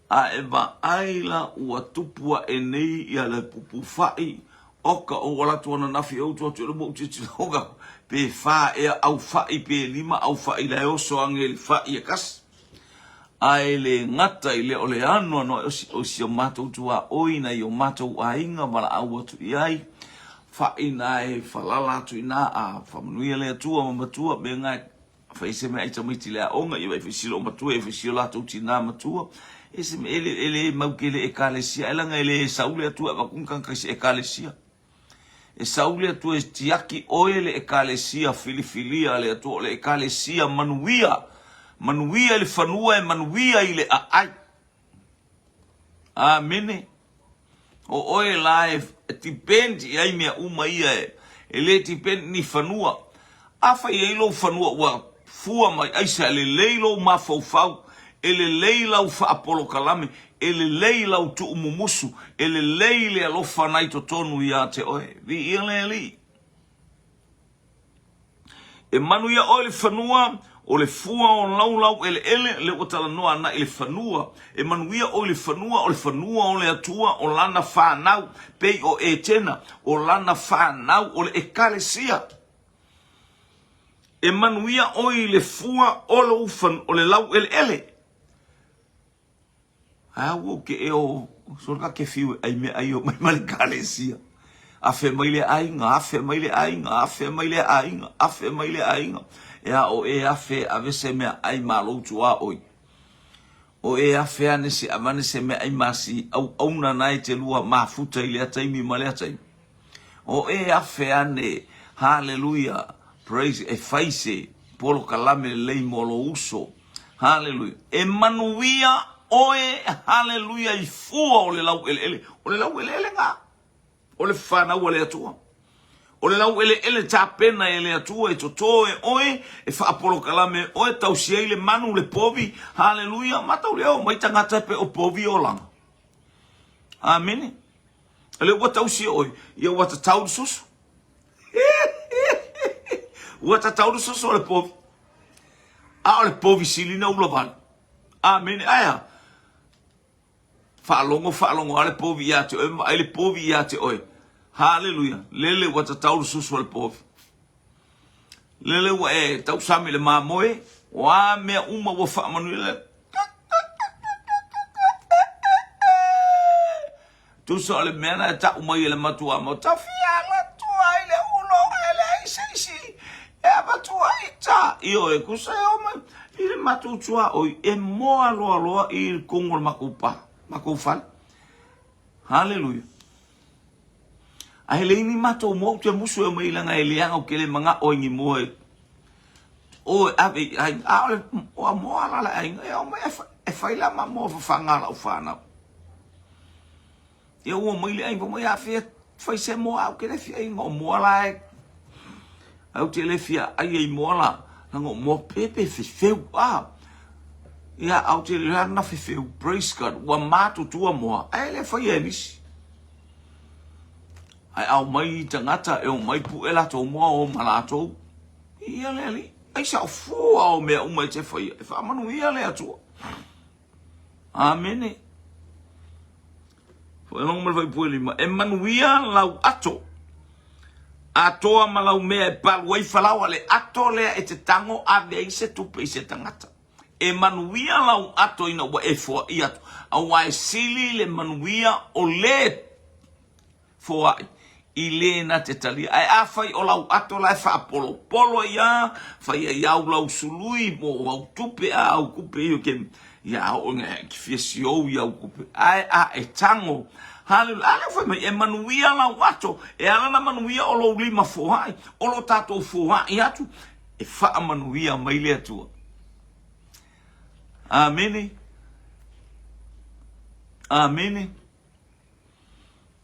A e vaai la ua tupu aʻe nei ia le pupufa'i. Oka ou ala atu ananafi ou tu atu i le ou tilotilo oka pe fa ea au fa'i pe lima au fa'i la e oso age i le fa'i e kasi. Ae le gata i lea o le anoanoai o si, o si o matou tuaoi nai o matou aiga valaau atu i ai, fa'i na e falala atu i ina a faamanuia le Atua ma matua mea na e fai se mea ai tamaiti i le aoga, ia fai si loo matua, ia fai si o latou tinā matua. E se mea, e le, e le mau ke le Ekalesia, ai laga e le sau le Atua e avatu ni tagata i se Ekalesia. E sau le Atua e tiaki oe le Ekalesia filifilia a le Atua, o le Ekalesia manuia, manuia i le fanua e manuia i le aai. Amene. O oe la e depend i ai mea uma ia e, e le depend ni fanua. Afai e i ai lou fanua ua fua mai aisa e lelei lou mafaufau, e lelei lau faapolokalame, e lelei lau tuumumusu, e lelei le alofa na i totonu ia te oe. Viia le Alii. E manuia oe le fanua, o le fua o lau laueleele, lea ua talanoa ana i le fanua. E manuia oe i le fanua, o le fanua o le Atua, o lana fanau, pei o Etena, o lana fanau, o le Ekalesia. E manuia oe i le fua o lou o le laueleele. A ua ou ke e o solo ka ke fiu e ai mea ai o mai ma le ekalesia. Afe mai le aiga, afe mai le aiga, afe mai le aiga, afe mai le aiga. E a o e afe ave se mea ai ma lou tuaoi. O e afe ane se avane se mea ai ma si auauna na e te lua mafuta i lea taimi ma lea taimi. O e afe ane, haleluia, praise, e fai se polokalame lelei mo lou uso. Haleluia. E manuia oe, haleluia, i fua o le laueleele. O le laueleele na. O le fanau a le Atua. O le laueleele tapena e le Atua e toto e oe, e faapolokalame e oe, tausi ai le manu, le povi. Haleluia. Matau lea o mai tagata e pe o povi olaga. Amene. O lea ua tausi e oe, ia ua tatau le susu. Ua tatau le susu o le povi. A o le povi sili na ula vale. Amene. Ae a? Faalogo, faalogo a le povi ia te oe, ma vaai le povi ia te oe. Haleluia. Lele ua tatau le susu o le povi. Lele ua e tausami i le mamoe, o a mea uma ua faamanuia le Tusa o le mea na e tau mai e le matua mo tafia atu ai le ulo e leai se isi e avatu ai ta. Ioe, tusa e o mai i le matou tuaoi e moa loa loa i le tonu o le matou pa, matou fale. Haleluia. Ae leai ni matou moa ou te musu e omai leaga e leaga ou te le manao ai ni moa e o e ave i aiga. A o le moa la le aiga e omai e fai la ma moa fafaga a lau fanau. Ia ua mai le aiga mai a fia fai se moa au ke le fia ai o moa la e au te le fia ai ai moa la langa o moa pepe fefeu a ia au te le na fefeu praise God ua matutua moa ae le fai e nisi ae au mai tagata e o mai puʻe latou moa o ma latou ia le alii ai sa o fua o mea uma e te faia e faamanuia le Atua. Amene. Faalogo ma le faaipuelima, e manuia lau ato. Atoa ma lau mea e palu ai falaoa le ato lea e te tago ave ai se tupe i se tagata. E manuia lau ato ina ua e foai atu, aua e sili le manuia o le foai i le na te talia. Ae afai o lau ato la e faapolopolo ai a, fai ai au lau sului mo au tupe a au kupe ia ke ia o nge ki fia siou i au kupe. Ae a e tango. Haleluia. A lea fai mai e manuia lau ato, e ala na manuia o lou lima foai, o lo tatou foai atu, e faamanuia mai le Atua. Amene. Amene.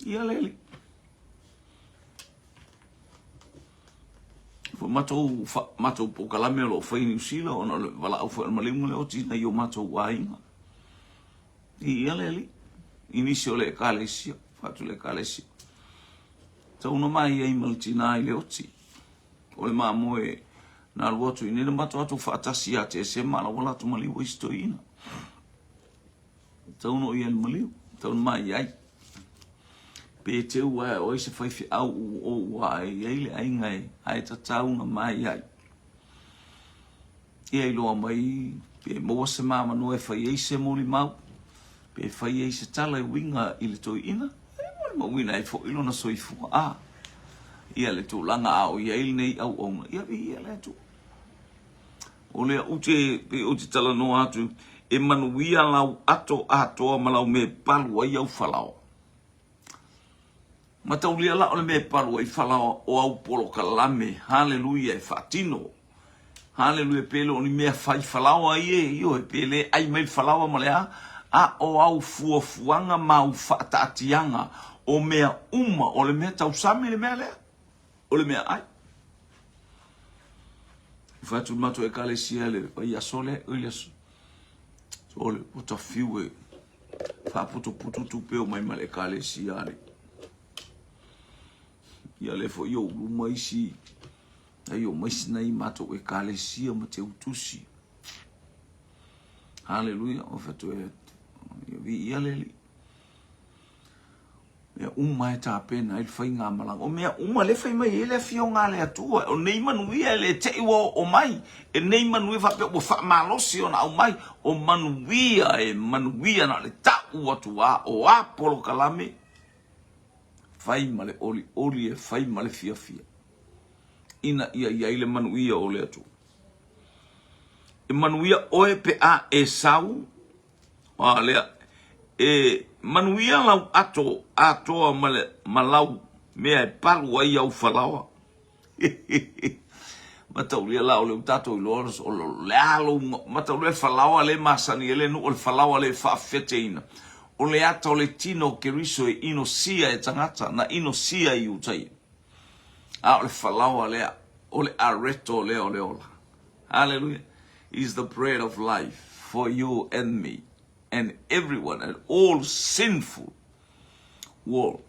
Ia le alii. Foi matou, fa, matou polokalame o lo o fai i Niu Sila ona o le valaau foi o le maliuga le oti nai o matou aiga. Ia le alii. I nisi o le ekalesia, fatu le ekalesia. Tauna mai ai ma le tinā i le oti. O le mamoe na alu atu i nei na matou atu faatasi ia Tesema la ua latou maliu ai si toeaina. Tau no ia le maliu, tau na mai ai. Pe teu ae o ai se faifeau ua ou ae i ai le aiga e ae tatau na mai ai. Ia iloa mai pe maua se mamanoa e fai ai se molimau, pe fai ai se tala e uiga i le toeaina, e molimauina ai foi lona soifua. A ia le tulaga a o i ai lenei auauna, ia viia le Atua. O lea ou te, pe ou te talanoa atu, e manuia lau ato atoa ma lau mea e palu ai au falaoa. Mataulia la o le mea e palu ai falaoa o au polokalame, haleluia, e faatino. Haleluia, pe le o ni mea fai falaoa ia, ioe, pe le ai mai le falaoa ma le a, a o au fuafuaga ma au faataatiaga o mea uma, o le mea tausami le mea lea, o le mea ai. Fai atu le matou ekalesia le vaiaso lea, oi le aso, o le ua tafiu e faaputuputu tupe o mai ma le ekalesia a le ia le foi ou luma isi ai o mai sina i matou ekalesia ma teutusi. Haleluia, o fatu e vi ia le li. Mea uma e tapena ai le faigamalaga. O mea uma lea e fai mai ai le Afioga a le Atua, o nei manuia e le te i ua oo mai, e nei manuia faapea ua faamalosi ona aumai, o manuia e manuia na o le tau atu lava, o a polokalame, fai ma le olioli e fai ma le fiafia, ina ia i ai le manuia o le Atua. E manuia oe pe a e sau A lea, e manuia lau ato atoa ma, le, ma lau mea e palu ai au falaoa. Mataulia la o le tatou iloa o le a lou mataulia le falaoa le masani ai le nuu o le falaoa le faafeteina. O le ata o le tino o Keriso e inosia e tagata na inosia i Iutaia. A o le falaoa lea, o le areto lea o le ola. Hallelujah. Is the bread of life for you and me and everyone and all sinful world.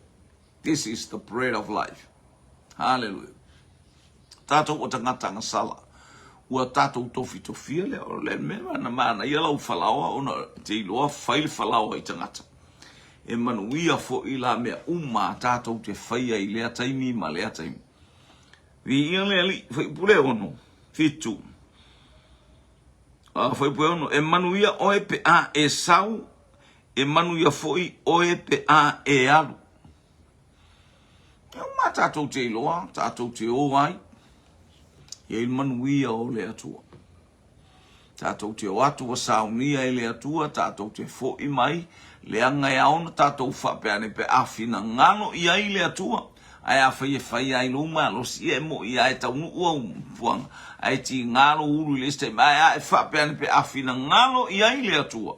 This is the bread of life. Hallelujah. Tātou o tangata sala. Ua tātou tofitofia lea o le mea na mana ia lau falaoa ona te iloa fai le falaoa i tangata. E manuia fo'i la mea uma a tātou te whaia i lea taimi ma lea taimi. Viia le Alii, Faipule ono, fitu. A, Faipule ono, e manuia oe pe a e sau, e manuia foi oe pe a e alu. E uma tātou te iloa, tātou te o ai, i ai manuia o le Atua. Tātou te o atu ua saunia e le Atua, tātou te fo'i mai, leaga e ao ona tātou faapea ane pe a finagalo i ai le Atua, ae afai e fai ai lou malosi, ia e mo'i a e taunuu au fuaga, ae tiga lou ulu i le isi taimi, ae a e faapea ane pe a finagalo i ai le Atua,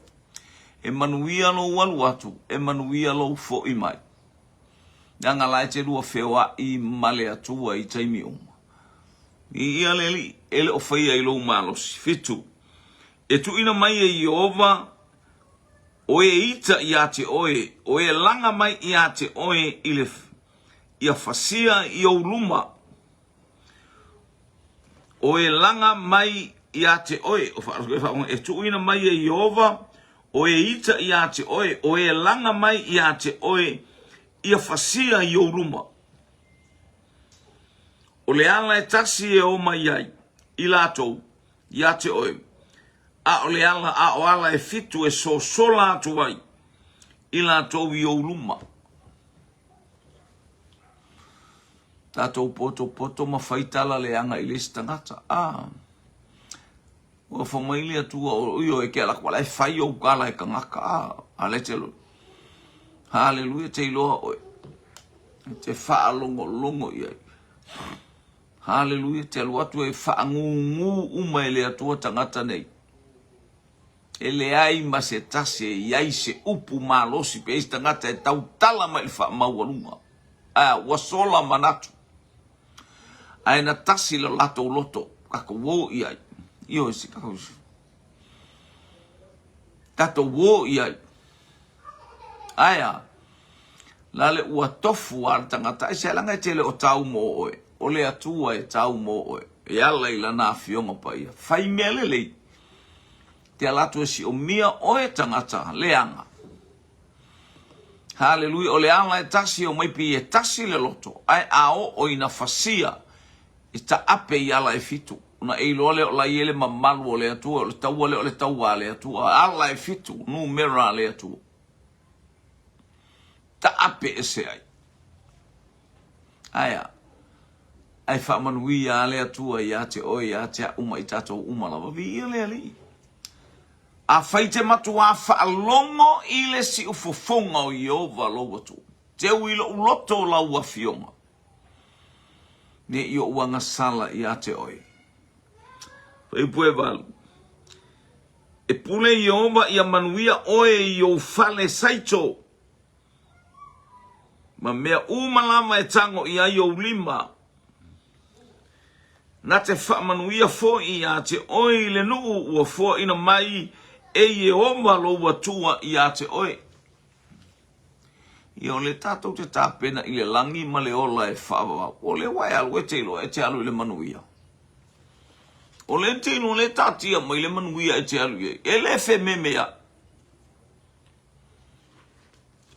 e manuia lou alu atu, e manuia lou fo'i mai. Leaga la e te lua feoa'i ma le Atua i taimi uma. I ia le Alii, e le o faia i lou malosi. Fitu. E tuuina mai e Ieova o e ita iā te oe, o e laga mai iā te oe i le ia fasia i ou luma, o e laga mai iā te oe, o wha, e tuuina mai e Ieova o e ita iā te oe, o e laga mai iā te oe ia fasia i ou luma. O le ala e tasi e o mai ai i latou ia te oe, a o le ala, a o ala e fitu e sosola atu ai i latou i ou luma. Tatou potopoto ma fai tala leaga i le isi tagata. Ah. Ua fa mai le Atua o io e ke ala ku ala e fai ou kala e kangaka. Ah, ale te lo. Haleluia te iloa oe. E te faalogologo i ai. Haleluia te alu atu e faagūgū uma e le Atua tagata nei. E leai ma se tasi e i ai se upu malosi pe isi tagata e tautala mai i le faamaualuga. A ua sola manatu. Ae na tasi lo latou loto, tatou o i ai. Ioe se tatou tatou o i ai. Ae a, la le ua tofu a le tagata, ai se laga e te le o tau mo oe, o le Atua e tau mo oe, e ala i lana afioga paia. Fai mea lelei, te ala atu e siomia oe tagata leaga. Haleluia, o le ala e tasi e omai pei e tasi le loto, ae a oo ina fasia, e taape i ala e fitu. Ona e iloa lea o la e i ai le mamalu o le Atua, o le taua lea o le taua a le Atua. Ala e fitu, numera a le Atua. Taape ese ai. Ae a? Ae faamanuia a le Atua ia te oe, ia te a'u ma i tatou uma lava. Viia le Alii. Afai te matuā faalogo i le siufofoga o Ieova lou Atua, teu i lou loto lau afioga, ne i ou agasala ia te oe. Fuaiupu 8. E pule Ieova ia manuia oe i ou fale saito, ma mea uma lava e tago i ai ou lima. Na te faamanuia foi iā te oe i le nuu ua foaina mai e Ieova lou Atua iā te oe. Ia o le tatou te tapena i le lagi ma le ola e faavavau, o lea ua e alu e te iloa e te alu i le manuia. O lea e te iloa lea e taatia mai le manuia e te alu i ai, e le fememeai.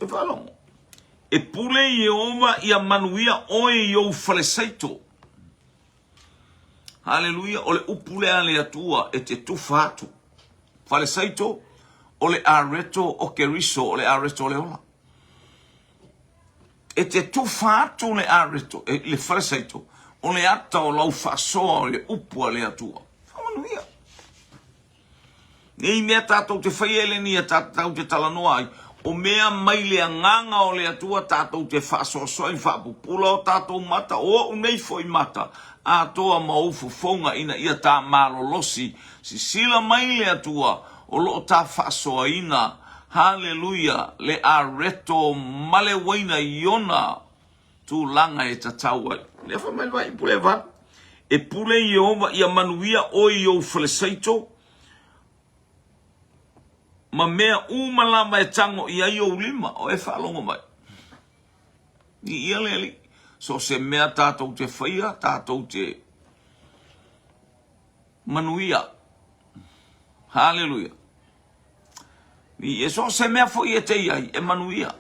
E faalogo. E pule Ieova ia manuia oe i ou falesaito. Haleluia, o le upu lea a le Atua e te tufa atu. Falesaito, o le areto o Keriso, o le areto o le ola. E te tufa atu le areto, e, le falesaito, o le ata o lau faasoa o le upu a le Atua. Faamanuia. Nei mea tatou te faia e le nia tatou te talanoa ai, o mea mai le agaga o le Atua tatou te faasoasoa i faapupula o tatou mata, o ou nei foi mata, atoa ma ou fofoga ina ia ta malolosi. Sisila mai le Atua o lo o ta faasoaina, haleluia, le areto ma le uaina i ona tulaga e tatau ai. Lea fai mai le vai pule va. E pule Ieova ia manuia oe i ou falesaito ma mea uma lava e tago i ai ou lima. O e faalogo mai. I ia le alii. So se mea tatou te faia, tatou te manuia. Haleluia. I so se mea foi e te i ai, e manuia.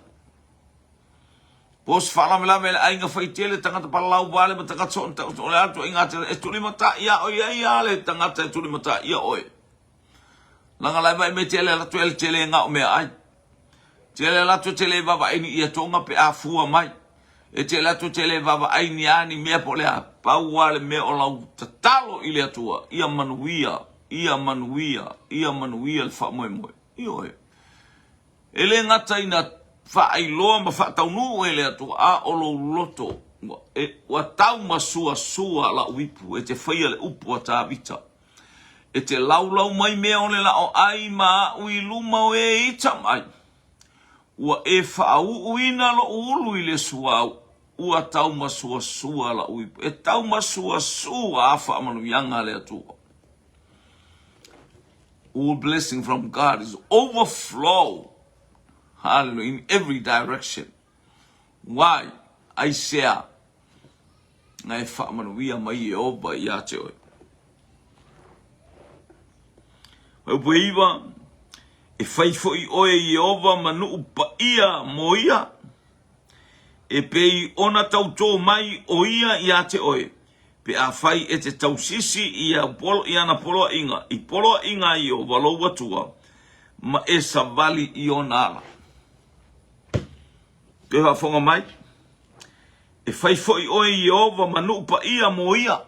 Po se faalavelave i le aiga faitele, tagata palalau vale ma tagata soona o le a ituaiga tele e tulimataia oe ai a le tagata e tulimataia oe. Laga lai vai me tele ala tu ele tele nga o mea ai. Tele ala tu tele vava ni ia tonga pe a fua mai. E tele atu tele vava ai ni a ni mea po le a pau a le mea o lau tatalo i le Atua ia manuia, ia manuia, ia manuia le faamoemoe. Ioe. E le gata ina faailoa ma faataunuu e le Atua, a o lou loto, ua, e, ua taumasuasua la'u ipu e te faia le upu a Tavita. E te laulau mai mea o le la'o ai ma a'u i luma o e ita mai. Ua e faauuina lo'u ulu i le suauu, ua taumasuasua la'u ipu. E taumasuasua a faamanuiaga a le Atua. All blessing from God is overflow. Hallelujah. In every direction. Why? Aisea. Na e faamanuia mai Ieova ia te oe. Upu e iwa, e fai foi oe Ieova ma nuu paia mo ia, e pei ona tautō mai o ia ia te oe, Pe afai e te tausisi i a i ana poloaiga, i poloaiga ai Ieova lou Atua, ma e savali i ona ala. Toe faafofoga mai, e fai foi oe i Ieova ma nuu paia mo ia.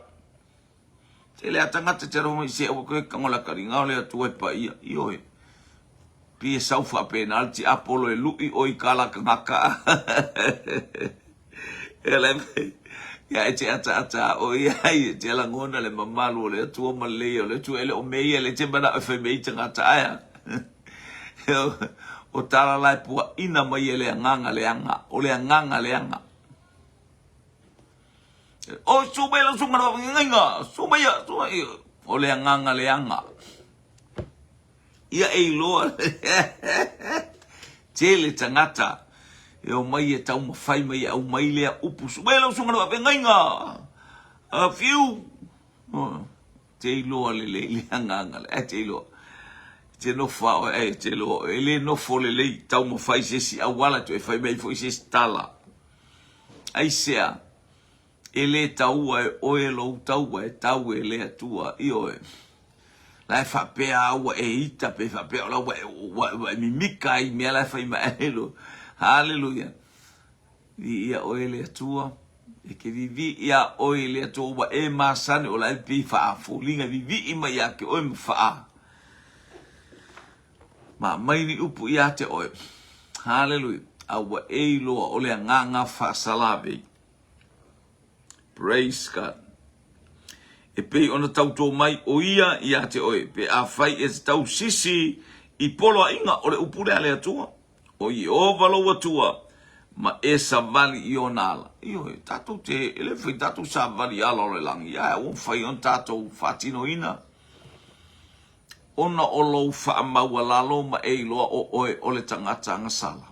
Tele a tagata te rongo i se aua koe kango la karinga o le Atua e paia. Ioe. Pi e sau faapena le tiapolo e lu'i oe i ka la kangaka. E le ia e te ataata o ia ai e te lagona le mamalu o le Atua ma le lei o le Atua. E le o mea ia le te manao e fai mai i tagata ae a. O tala la e puaina mai e le agaga leaga, o le agaga leaga. O su mai lau susuga le su mai ia, su mai ia. O le agaga leaga. Ia e iloa tele tagata e omai e taumafai mai e aumai lea upu, su mai lau susuga le faafeagaiga, fiu. Te iloa lelei le agaga lea, te iloa. te nofo a oe ae te iloa oe e le nofo lelei taumafai se isi auala toe fai mai foi se isi tala. Aisea? E le taua e oe lou taua e tau e le Atua. Ioe. La e faapea a ua e ita pe faapea o la ua e, ua, ua e mimika ai i mea la e fai mai ai lo. Haleluia. Viia oe le Atua. E te vivii iā oe i le Atua ua e masani o la e pei faafoliga vivii mai ia te oe ma faa ma aumai ni upu ia te oe. Haleluia. A ua e iloa o le agaga faasalavei. Praise God. E pei ona tautō mai o ia ia te oe, pe afai e te tausisi i poloaiga o le upu lea a le Atua, o Ieova lou Atua, ma e savali i ona ala. Ioe, tatou te, e le mafai tatou savali i ala o le lagi, ae ua mafai ona tatou faatinoina ona o lou faamaualalo ma e iloa o oe o le tagata agasala.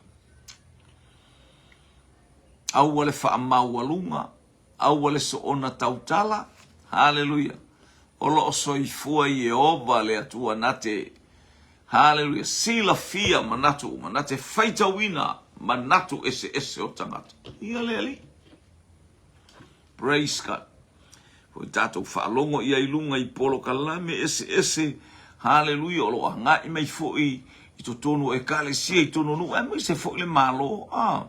Aua le faamaualuga, aua le soona tautala. Haleluia! O lo o soifua Ieova le Atua na te, haleluia, silafia manatu uma, na te faitauina manatu eseese o tagata. Ia le Alii. Praise God. Foi tatou faalogo ia i luga i polokalame eseese, haleluia, o lo o agai mai foi i totonu o ekalesia, i totonu o nuu, aemaise foi le Malo. Ah.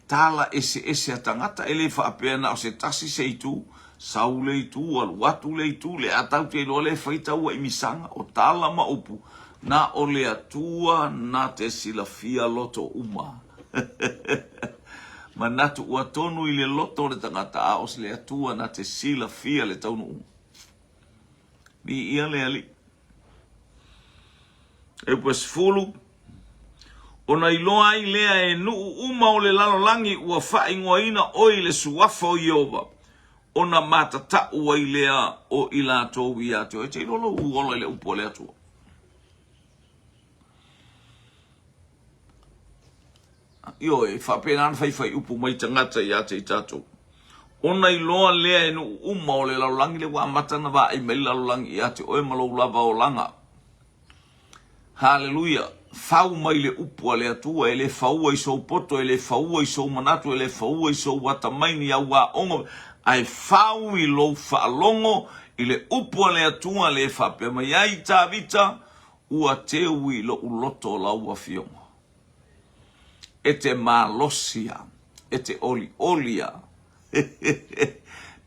Tala eseese a tagata, e le faapea na o se tasi se itu, sau le itu, alu atu le itu, le a tatou te iloa le faitaua i misaga, o tala ma upu, na o le Atua na te silafia loto uma. Manatu ua tonu i le loto o le tagata, a o le Atua na te silafia le taunuuga. Viia le Alii. E upu e 10, Ona iloa ai lea e nuu uma o le lalolagi ua faaigoaina oe i le suafa o Ieova, ona matatau ai lea o i latou ia te oe. E te iloa lou ola i le upu a le Atua. Ioe, e faapena ona faifai upu mai tagata ia te i tatou. Ona iloa lea e nuu uma o le lalolagi le ua amata ona vaai mai le lalolagi ia te oe ma lou lava olaga. Haleluia! Fau mai le upu a le Atua, e le faua i sou poto, e le faua i sou manatu, e le faua i sou atamai ni au aoga, ae fau i lou faalogo i le upu a le Atua le faapea mai ai Tavita, Ua teu i lou loto lau afioga. E te malosi a, e te olioli a.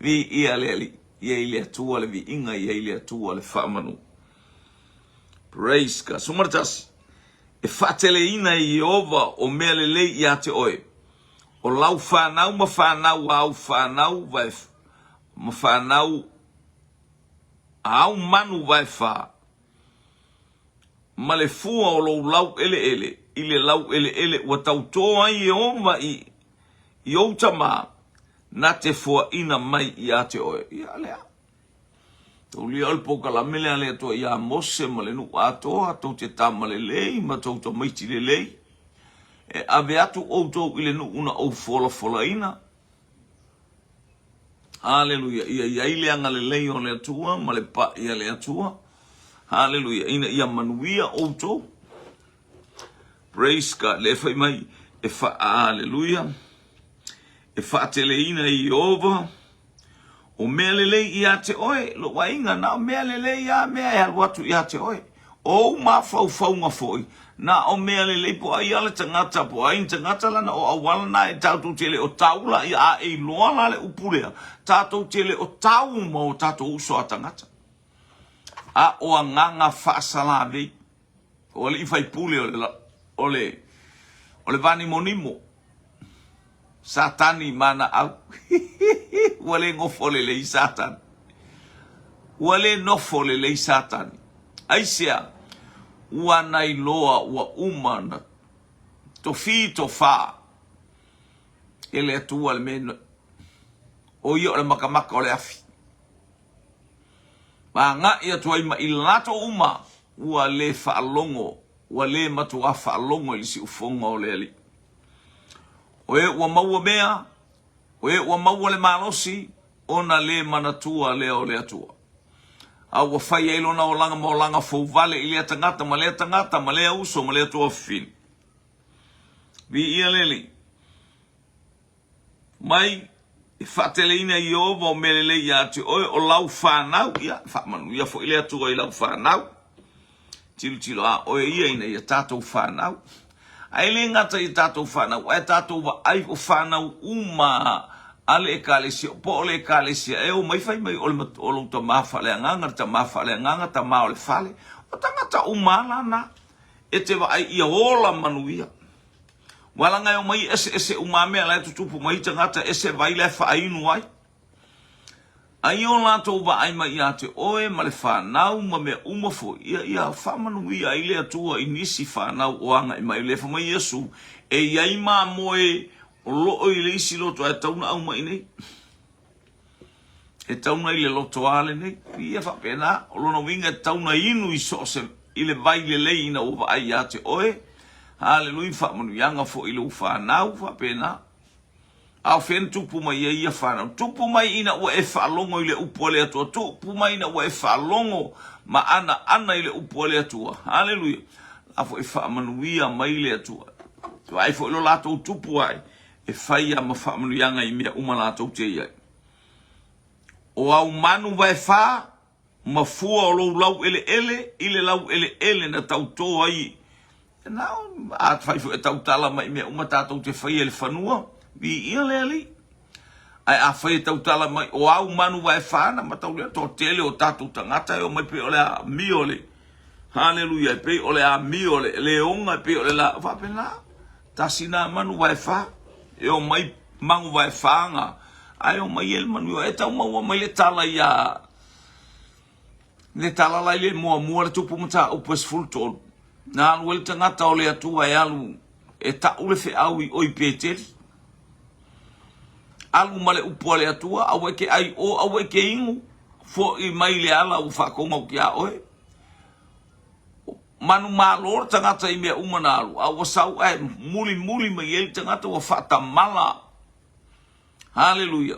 Viia le Alii, ia i le Atua le viiga, ia i le Atua le faamanu. Praise God. 11, E faateleina e Ieova o mea lelei ia te oe, o lau fanau ma fanau a au fanau vae, ma fanau a au manu vaefā, ma le fua o lou laueleele i le laueleele ua tautō ai Ieova i, i ou tamā, na te foaina mai ia te oe. Ia lea. Taulia o le polokalame lea a le Atua iā Mose ma le nuu atoa, tou te tama lelei ma tou tamaiti lelei, e ave atu outou i le nuu na ou folafolaina. Haleluia! Ia i ai le agalelei o le Atua ma le paʻi a le Atua. Haleluia! Ina ia manuia outou. Praise God. Le fai mai e fa haleluia. E faateleina e Ieova o mea lelei ia te oe, lou aiga, na o mea lelei a mea e alu atu ia te oe. O ou mafaufauga foi, na o mea lelei po o ai a le tagata, po o ai ni tagata lana o auala na e tatou te le o tau la ia a e iloa la le upu lea, tatou te le o tau ma o tatou uso a tagata. A o agaga faasalavei, o alii faipule o le, o le, o le vanimonimo, Satani ma ana au. Ua le nofo lelei Satani. Ua le nofo lelei Satani. Aisea? Ua na iloa ua uma na tofī tofā e le Atua le mea o ia o le makamaka o le afi. Ma agai atu ai ma i latou uma ua le faalogo, ua le matuā faalogo i le siufoga o le Alii. O e ua maua mea, o e ua maua le malosi, ona le manatua lea o le Atua. A ua fai ai lona olaga ma olaga fou vale i lea tagata ma lea tagata ma lea uso ma lea tuafafine. Viia le Alii. Mai e faateleina Ieova o mea lelei ia te oe o lau fanau, ia faamanuia foi le Atua i lau fanau. Tilotilo a oe ia ina ia tatou fanau. Ae le gata i tatou fanau, ae tatou vaai o fanau uma a le ekalesia, po o le ekalesia e o mai fai mai o le o lou tama faaleagaga, le tama faaleagaga, tama o le fale, o tagata uma lava na e te vaai ia ola manuia. Ua laga e omai eseese uma mea la e tutupu mai tagata ese vai la e faainu ai. Ai o latou vaai mai ia te oe ma le fanau ma mea uma foi, ia, ia faamanuia ai le Atua i nisi fanau o agai mai. Le fai mai Iesu, e i ai mamoe o loo i le isi loto ae tatau ona aumai i nei. E tatau ona i le lotoa lenei. Ia faapena, o lona uiga e tatau ona inu i so o se i le vai lelei ina ua vaai ia te oe. Haleluia, faamanuiaga foi i lou fanau, faapena. A o fea na tupu mai ai ia fanau? Tupu mai ina ua e faalogo i le upu a le Atua. Tupu mai ina ua e faalogo ma anaana i le upu a le Atua. Haleluia. La foi faamanuia mai le Atua. Vaai foi lo latou tupu ai, e fai a ma faamanuiaga i mea uma latou te i ai. O au manu vaefa, ma fua o lou laueleele i le laueleele na tautō ai. Na a fai foi e tautala mai mea uma tatou te faia i le fanua, viia le Alii. Ae a fai e tautala mai o au manu vaefa na mataulia toatele o tatou tagata e omai pei o le amio le Haleluia, e pei o le amio le leoga, e pei o le la faapena. Tasi na manu vaefa e omai magu vaefa na ae omai e le manuia. E tau maua mai le tala ia Le tala la i le muamua le tupu mataupu e 13, na alu ai le tagata o le Atua e alu e tau le feau i oi Peteli. Alu ma le upu a le Atua, aua e te ai o, aua e te inu, foi mai le ala ua faatonu atu ia oe. Manumalo le tagata i mea uma na alu, a ua sau ae mulimuli mai ai le tagata ua faatamala. Haleluia.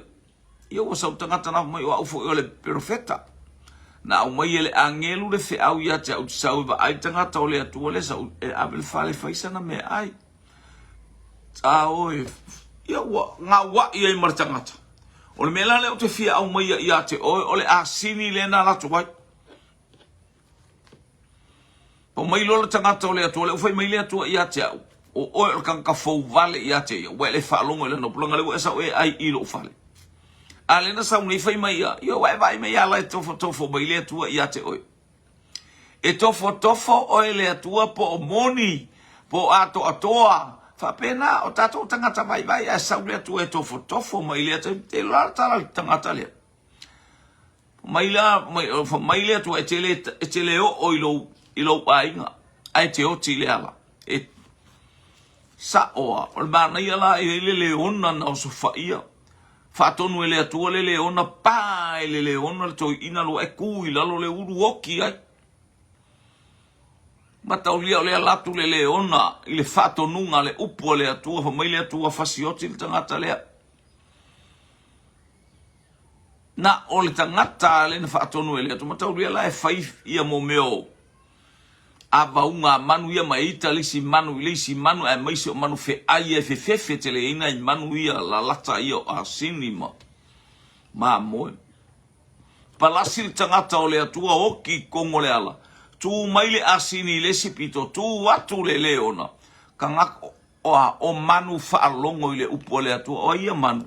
Ia ua sau tagata na mai o au foi o le perofeta. Na aumai e le agelu le feau ia te au te sau e vaai tagata o le Atua le sau e ave le fale fai sana meaai. A oe, ia ua gauai ai ma le tagata. O le mea la lea ou te fia aumaia ia te oe, o le asini lea na alu atu ai. Pau mai loa le tagata o le Atua, lea ua fai mai le Atua ia te au, o oe o le tagata fou vale ia te ia, ua e le faalogo i lana upu, leaga lea ua e sau e ai i lou fale. A lea na sau nei fai mai ia, ia ua e vaai mai ia la e tofotofo mai le Atua ia te oe. E tofotofo oe le Atua po o moni, po o atoatoa, faapena o tatou tagata vaivai, ae sau le Atua e tofotofo mai le Atua, te iloa la tala le tagata lea. Mai la, mai, mai le Atua e te le, e te le oo i lou, i lou aiga, ae te oti i le ala. E sa'o a, o le manaia la e i ai le leona na osofaia. Faatonu e le Atua le leona, pa e le leona le toeaina loa e ku i lalo le ulu oki ai. Mataulia o le ala atu le leona i le faatonuga a le upu a le Atua, fai mai le Atua fasioti le tagata lea. Na o le tagata lea na faatonu e le Atua. Mataulia la e fai ia mo mea o avauga a manu ia ma e ita le isi manu i le isi manu aemaise o manu feai ia e fefefe teleina i manu ia lalata ia o asini ma mamoe. Palasi le tagata o le Atua oki i totonu o le ala. Tu mai le asini i le isi pito, tu atu le leona. Tagata Oa, o manu faalogo i le upu a le Atua, o ai ia manu?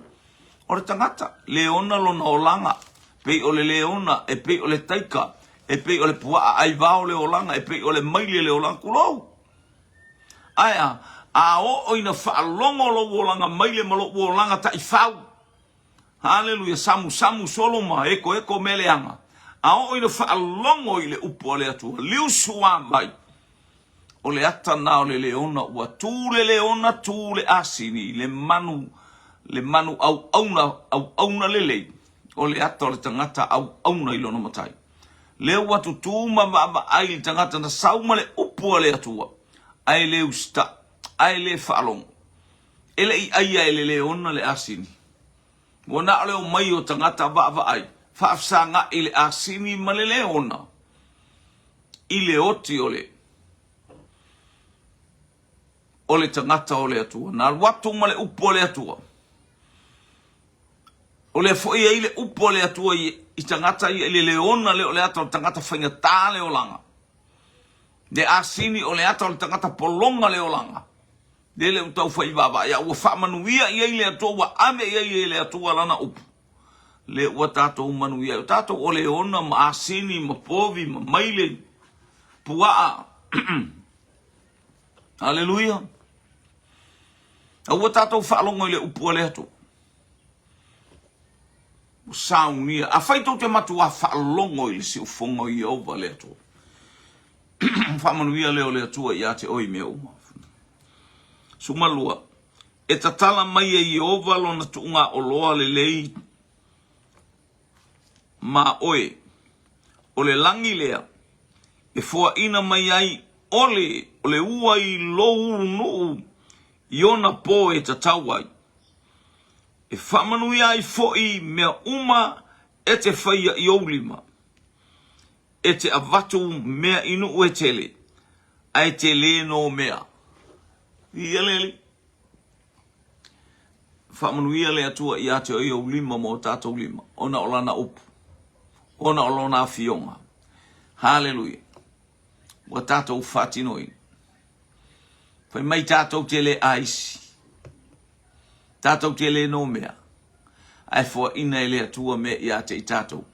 O le tagata, leona lona olaga, pei o le leona, e pei o le taika, e pei o le puaa aivao le olaga, e pei o le maile le olaga, tulou. Ae a, a oo ina faalogo lou olaga maile ma lou olaga taifau, haleluia, samusamu solo ma ekoeko mea leaga, a oo ina faalogo i le upu a le Atua, liusu a mai, O le ata na o le leona ua tu le leona tu le asini le manu le manu auauna auauna lelei o le ata o le tagata auauna i lona matai. Lea ua tutū ma vaavaai le tagata na sau ma le upu a le Atua ae le usitaʻi ae le faalogo. E le i aia e le leona le asini. Ua na o le omai o tagata vaavaai. faafesagaʻi le asini ma le leona i le oti o le o le tagata o le Atua. Na alu atu ma le upu a le Atua. O lea foi e i ai le upu a le Atua i tagata ia i le leona lea o le ata o le tagata faigata le olaga. Le asini o le ata o le tagata pologa le olaga. Lele ua tau fai vaavaai a ua faamanuia i ai le Atua, ua ave i ai e le Atua lana upu. Le ua tatou manuia ai. O tatou o leona ma asini ma povi ma maile, puaa. Aleluia. Aua tatou faalogo i le upu a le Atua. Ua saunia. Afai tou te matuā faalogo i le siufofoga o Ieova le Atua. Faamanuia lea o le Atua ia te oe i mea uma. 12. E tatala mai e Ieova lona tuugaoloa lelei ma oe, o le lagi lea e foaina mai ai ole o le ua i lou nuu i ona po e tatau ai, e faamanuia ai foi mea uma e te faia i ou lima. E te avatu mea i nuu e tele, ae te lē nō mea. Viia le Alii. Faamanuia le Atua ia te oe i ou lima ma o tatou lima, ona o Lana upu, ona o Lona afioga. Haleluia. Ua tatou faatinoina. Fai mai tatou te le aisi, tatou te le nomea, ae foaina e le Atua mea ia te i tatou.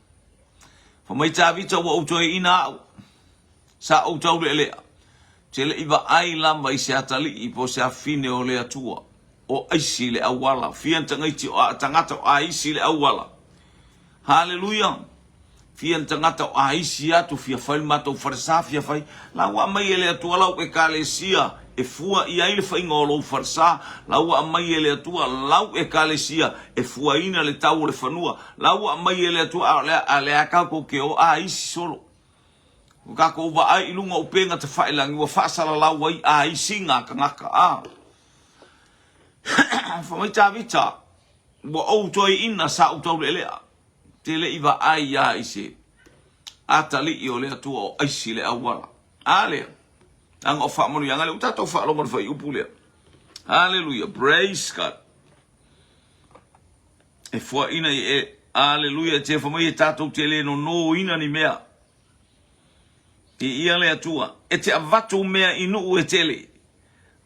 Fai mai Tavita ua ou toeaina au, sa ou taulealea, te le i vaai lava i se atalii po o se afine o le Atua, o aisi le auala, fia tagaiti o a, tagata o aisi le auala. Haleluia! Fia ni tagata o aisi atu, fia fai le matou falesa, fia fai. La ua aumai e le Atua lau Ekalesia e fua i ai le faiga o lou falesa. La ua aumai e le Atua lau Ekalesia e fuaina le tau o le fanua. La ua aumai e le Atua, a o lea, a lea tatou te o aisi solo. Ua tatou vaai i luga o upega tafailagi ua faasalalau ai aisiga a tagata. A. Fai mai Tavita, ua ou toeaina sa ou taulealea. Te le i vaai a i se atalii o le Atua o aisi le auala. A lea, leaga o faamanuiaga lea, ua tatou faalogo i le fuaiupu lea. Haleluia, praise God. E fuaina i e, aleluia, e te fai mai e tatou te le nonoina ni mea. I ia le Atua, e te avatu mea i nuu e tele,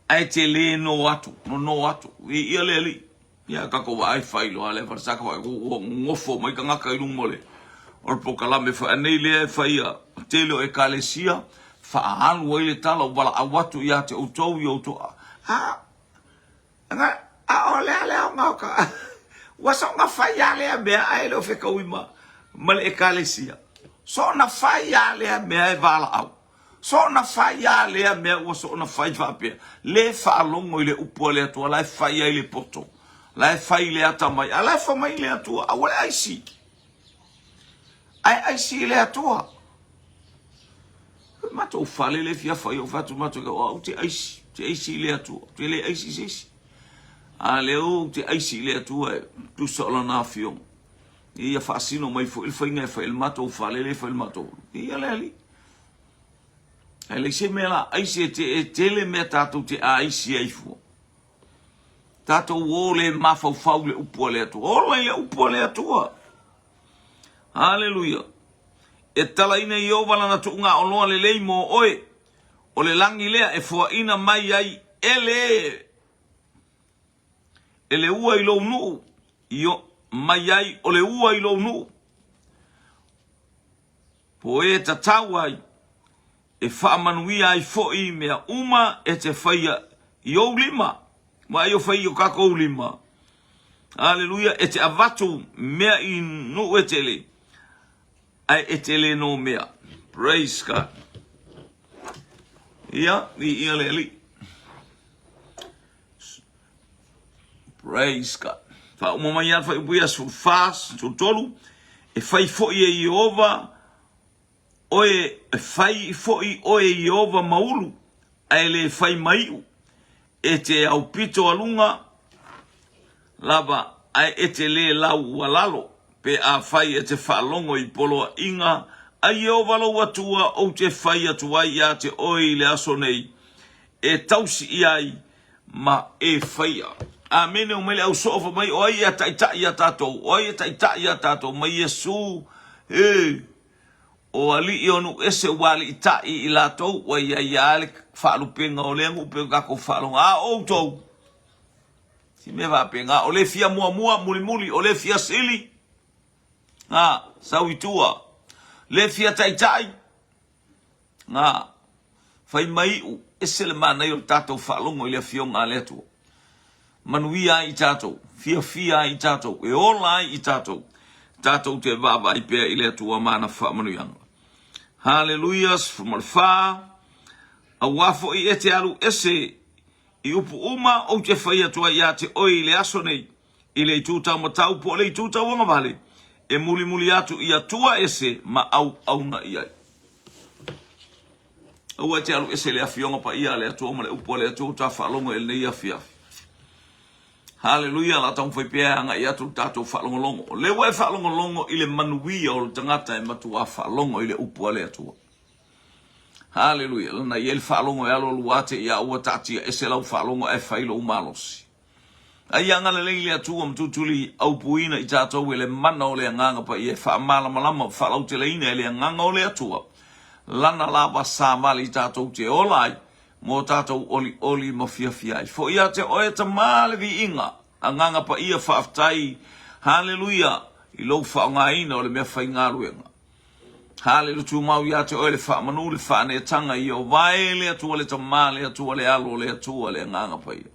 ae te le no atu, nono atu. I ia le Alii. Ia tatou vaai fai loa lea falesa ka vaai ua nofo mai tagata i luma o le o le polokalame foi anei lea e faia tele o ekalesia faaalu ai le tala ua valaau atu ia te outou i outou a a a o le a le aoga o ka ua soona fai a lea mea ae le o fetaui ma ma le ekalesia soona fai a lea mea e valaau Soona fai a lea mea ua soona fai faapea, le faalogo i le upu a le Atua la e fai ai le poto, la e fai le atamai, a la e fai mai le Atua, aua le aisi. Ae aisi i le Atua. Matou fale le fia fai o fatu matou o au te aisi, te aisi i le Atua, te le aisi se isi. A lea ou te aisi i le Atua e tusa o lana afioga. Ia faasino mai foi le faiga e fai i le matou fale le fai i le matou. Ia le alii. Ae leai se mea la aisi e, te, e tele mea tatou te aisi ai fua. Tatou o le mafaufau le upu a le Atua. Ola i le upu a le Atua. Haleluia. E talaina Ieova lana tuugaoloa lelei mo oe. O le lagi lea e foaina mai ai e le e le ua i lou nuu i o, mai ai o le ua i lou nuu. Po e tatau ai, e faamanuia ai foi mea uma e te faia i ou lima. Vaai o fai i o kakou lima. Aleluia, e te avatu mea i nuu e tele, ae e te le no mea. Praise God. Ia, i ia le Alii. Praise God. Faauma mai lava le fuaiupu ia 14, 13, e fai foi e Ieova oe, e fai foi oe e Ieova ma ulu, ae le fai ma iu, e te aupito aluga lava, ae e te le lau ua lalo. Pe afai e te faalogo i poloaiga a Ieova lou Atua ou te fai atu ai ia te oe i le aso nei, e tausi i ai ma e faia. Amene o mai le au soo fai mai o ai e taitai ia tatou, o ai e taitai ia tatou mai Iesu e o alii o nuu ese ua aliitai i latou ua iai a le faalupega o lea nuu pe o tatou faalogo a outou si mea faapena o le fia muamua mulimuli o le fia sili a sau i tua le fia taitai a fai mai iu ese le manaia o le tatou faalogo i le afioga a le Atua manuia ai i tatou fiafia ai i tatou e ola ai i tatou tatou te vaavaai pea i le Atua ma ana faamanuiaga. Haleluia 14 Aua foi e te alu ese I upu uma ou te fai atu ai ia te oe i le aso nei, i le itu taumatau po o le itu tauagavale, e mulimuli atu i atua ese ma auauna i ai. Aua e te alu ese i le Afioga Paia a le Atua ma le upu a le Atua ua ta faalogo i lenei afiafi. Haleluia, la taumafai pea e agai atu le tatou faalogologo. O lea ua e faalogologo i le manuia o le tagata e matuā faalogo i le upu a le Atua. Haleluia! Lana i ai le faalogo e alualu ate ia ua taatia ese lau faalogo ae fai lou malosi. A ia agalelei le Atua ma tulituli aupuina i tatou e le mana o le Agaga Paia e faamalamalama ma faalauteleina e le Agaga o le Atua Lana lava savali tatou te ola ai mo tatou olioli ma fiafia ai. Foi ia te Oe Tama le viiga, Agaga Paia faafetai, Haleluia, i lou faaaogaina o le meafaigaluega. Haleluia tumau ia te oe le faamanu le faaneetaga i Ieova e le Atua le Tama le Atua le Alo le Atua le Agaga Paia.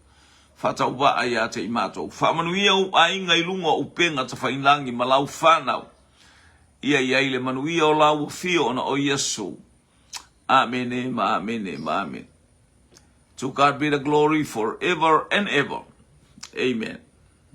Faatauvaa ia te i matou. Faamanuia ou aiga i luga o upega tafailagi ma lau fanau. Ia i ai le manuia o lau afio ona o Iesu. Amene ma amene ma amene. To God be the glory forever and ever. Amen.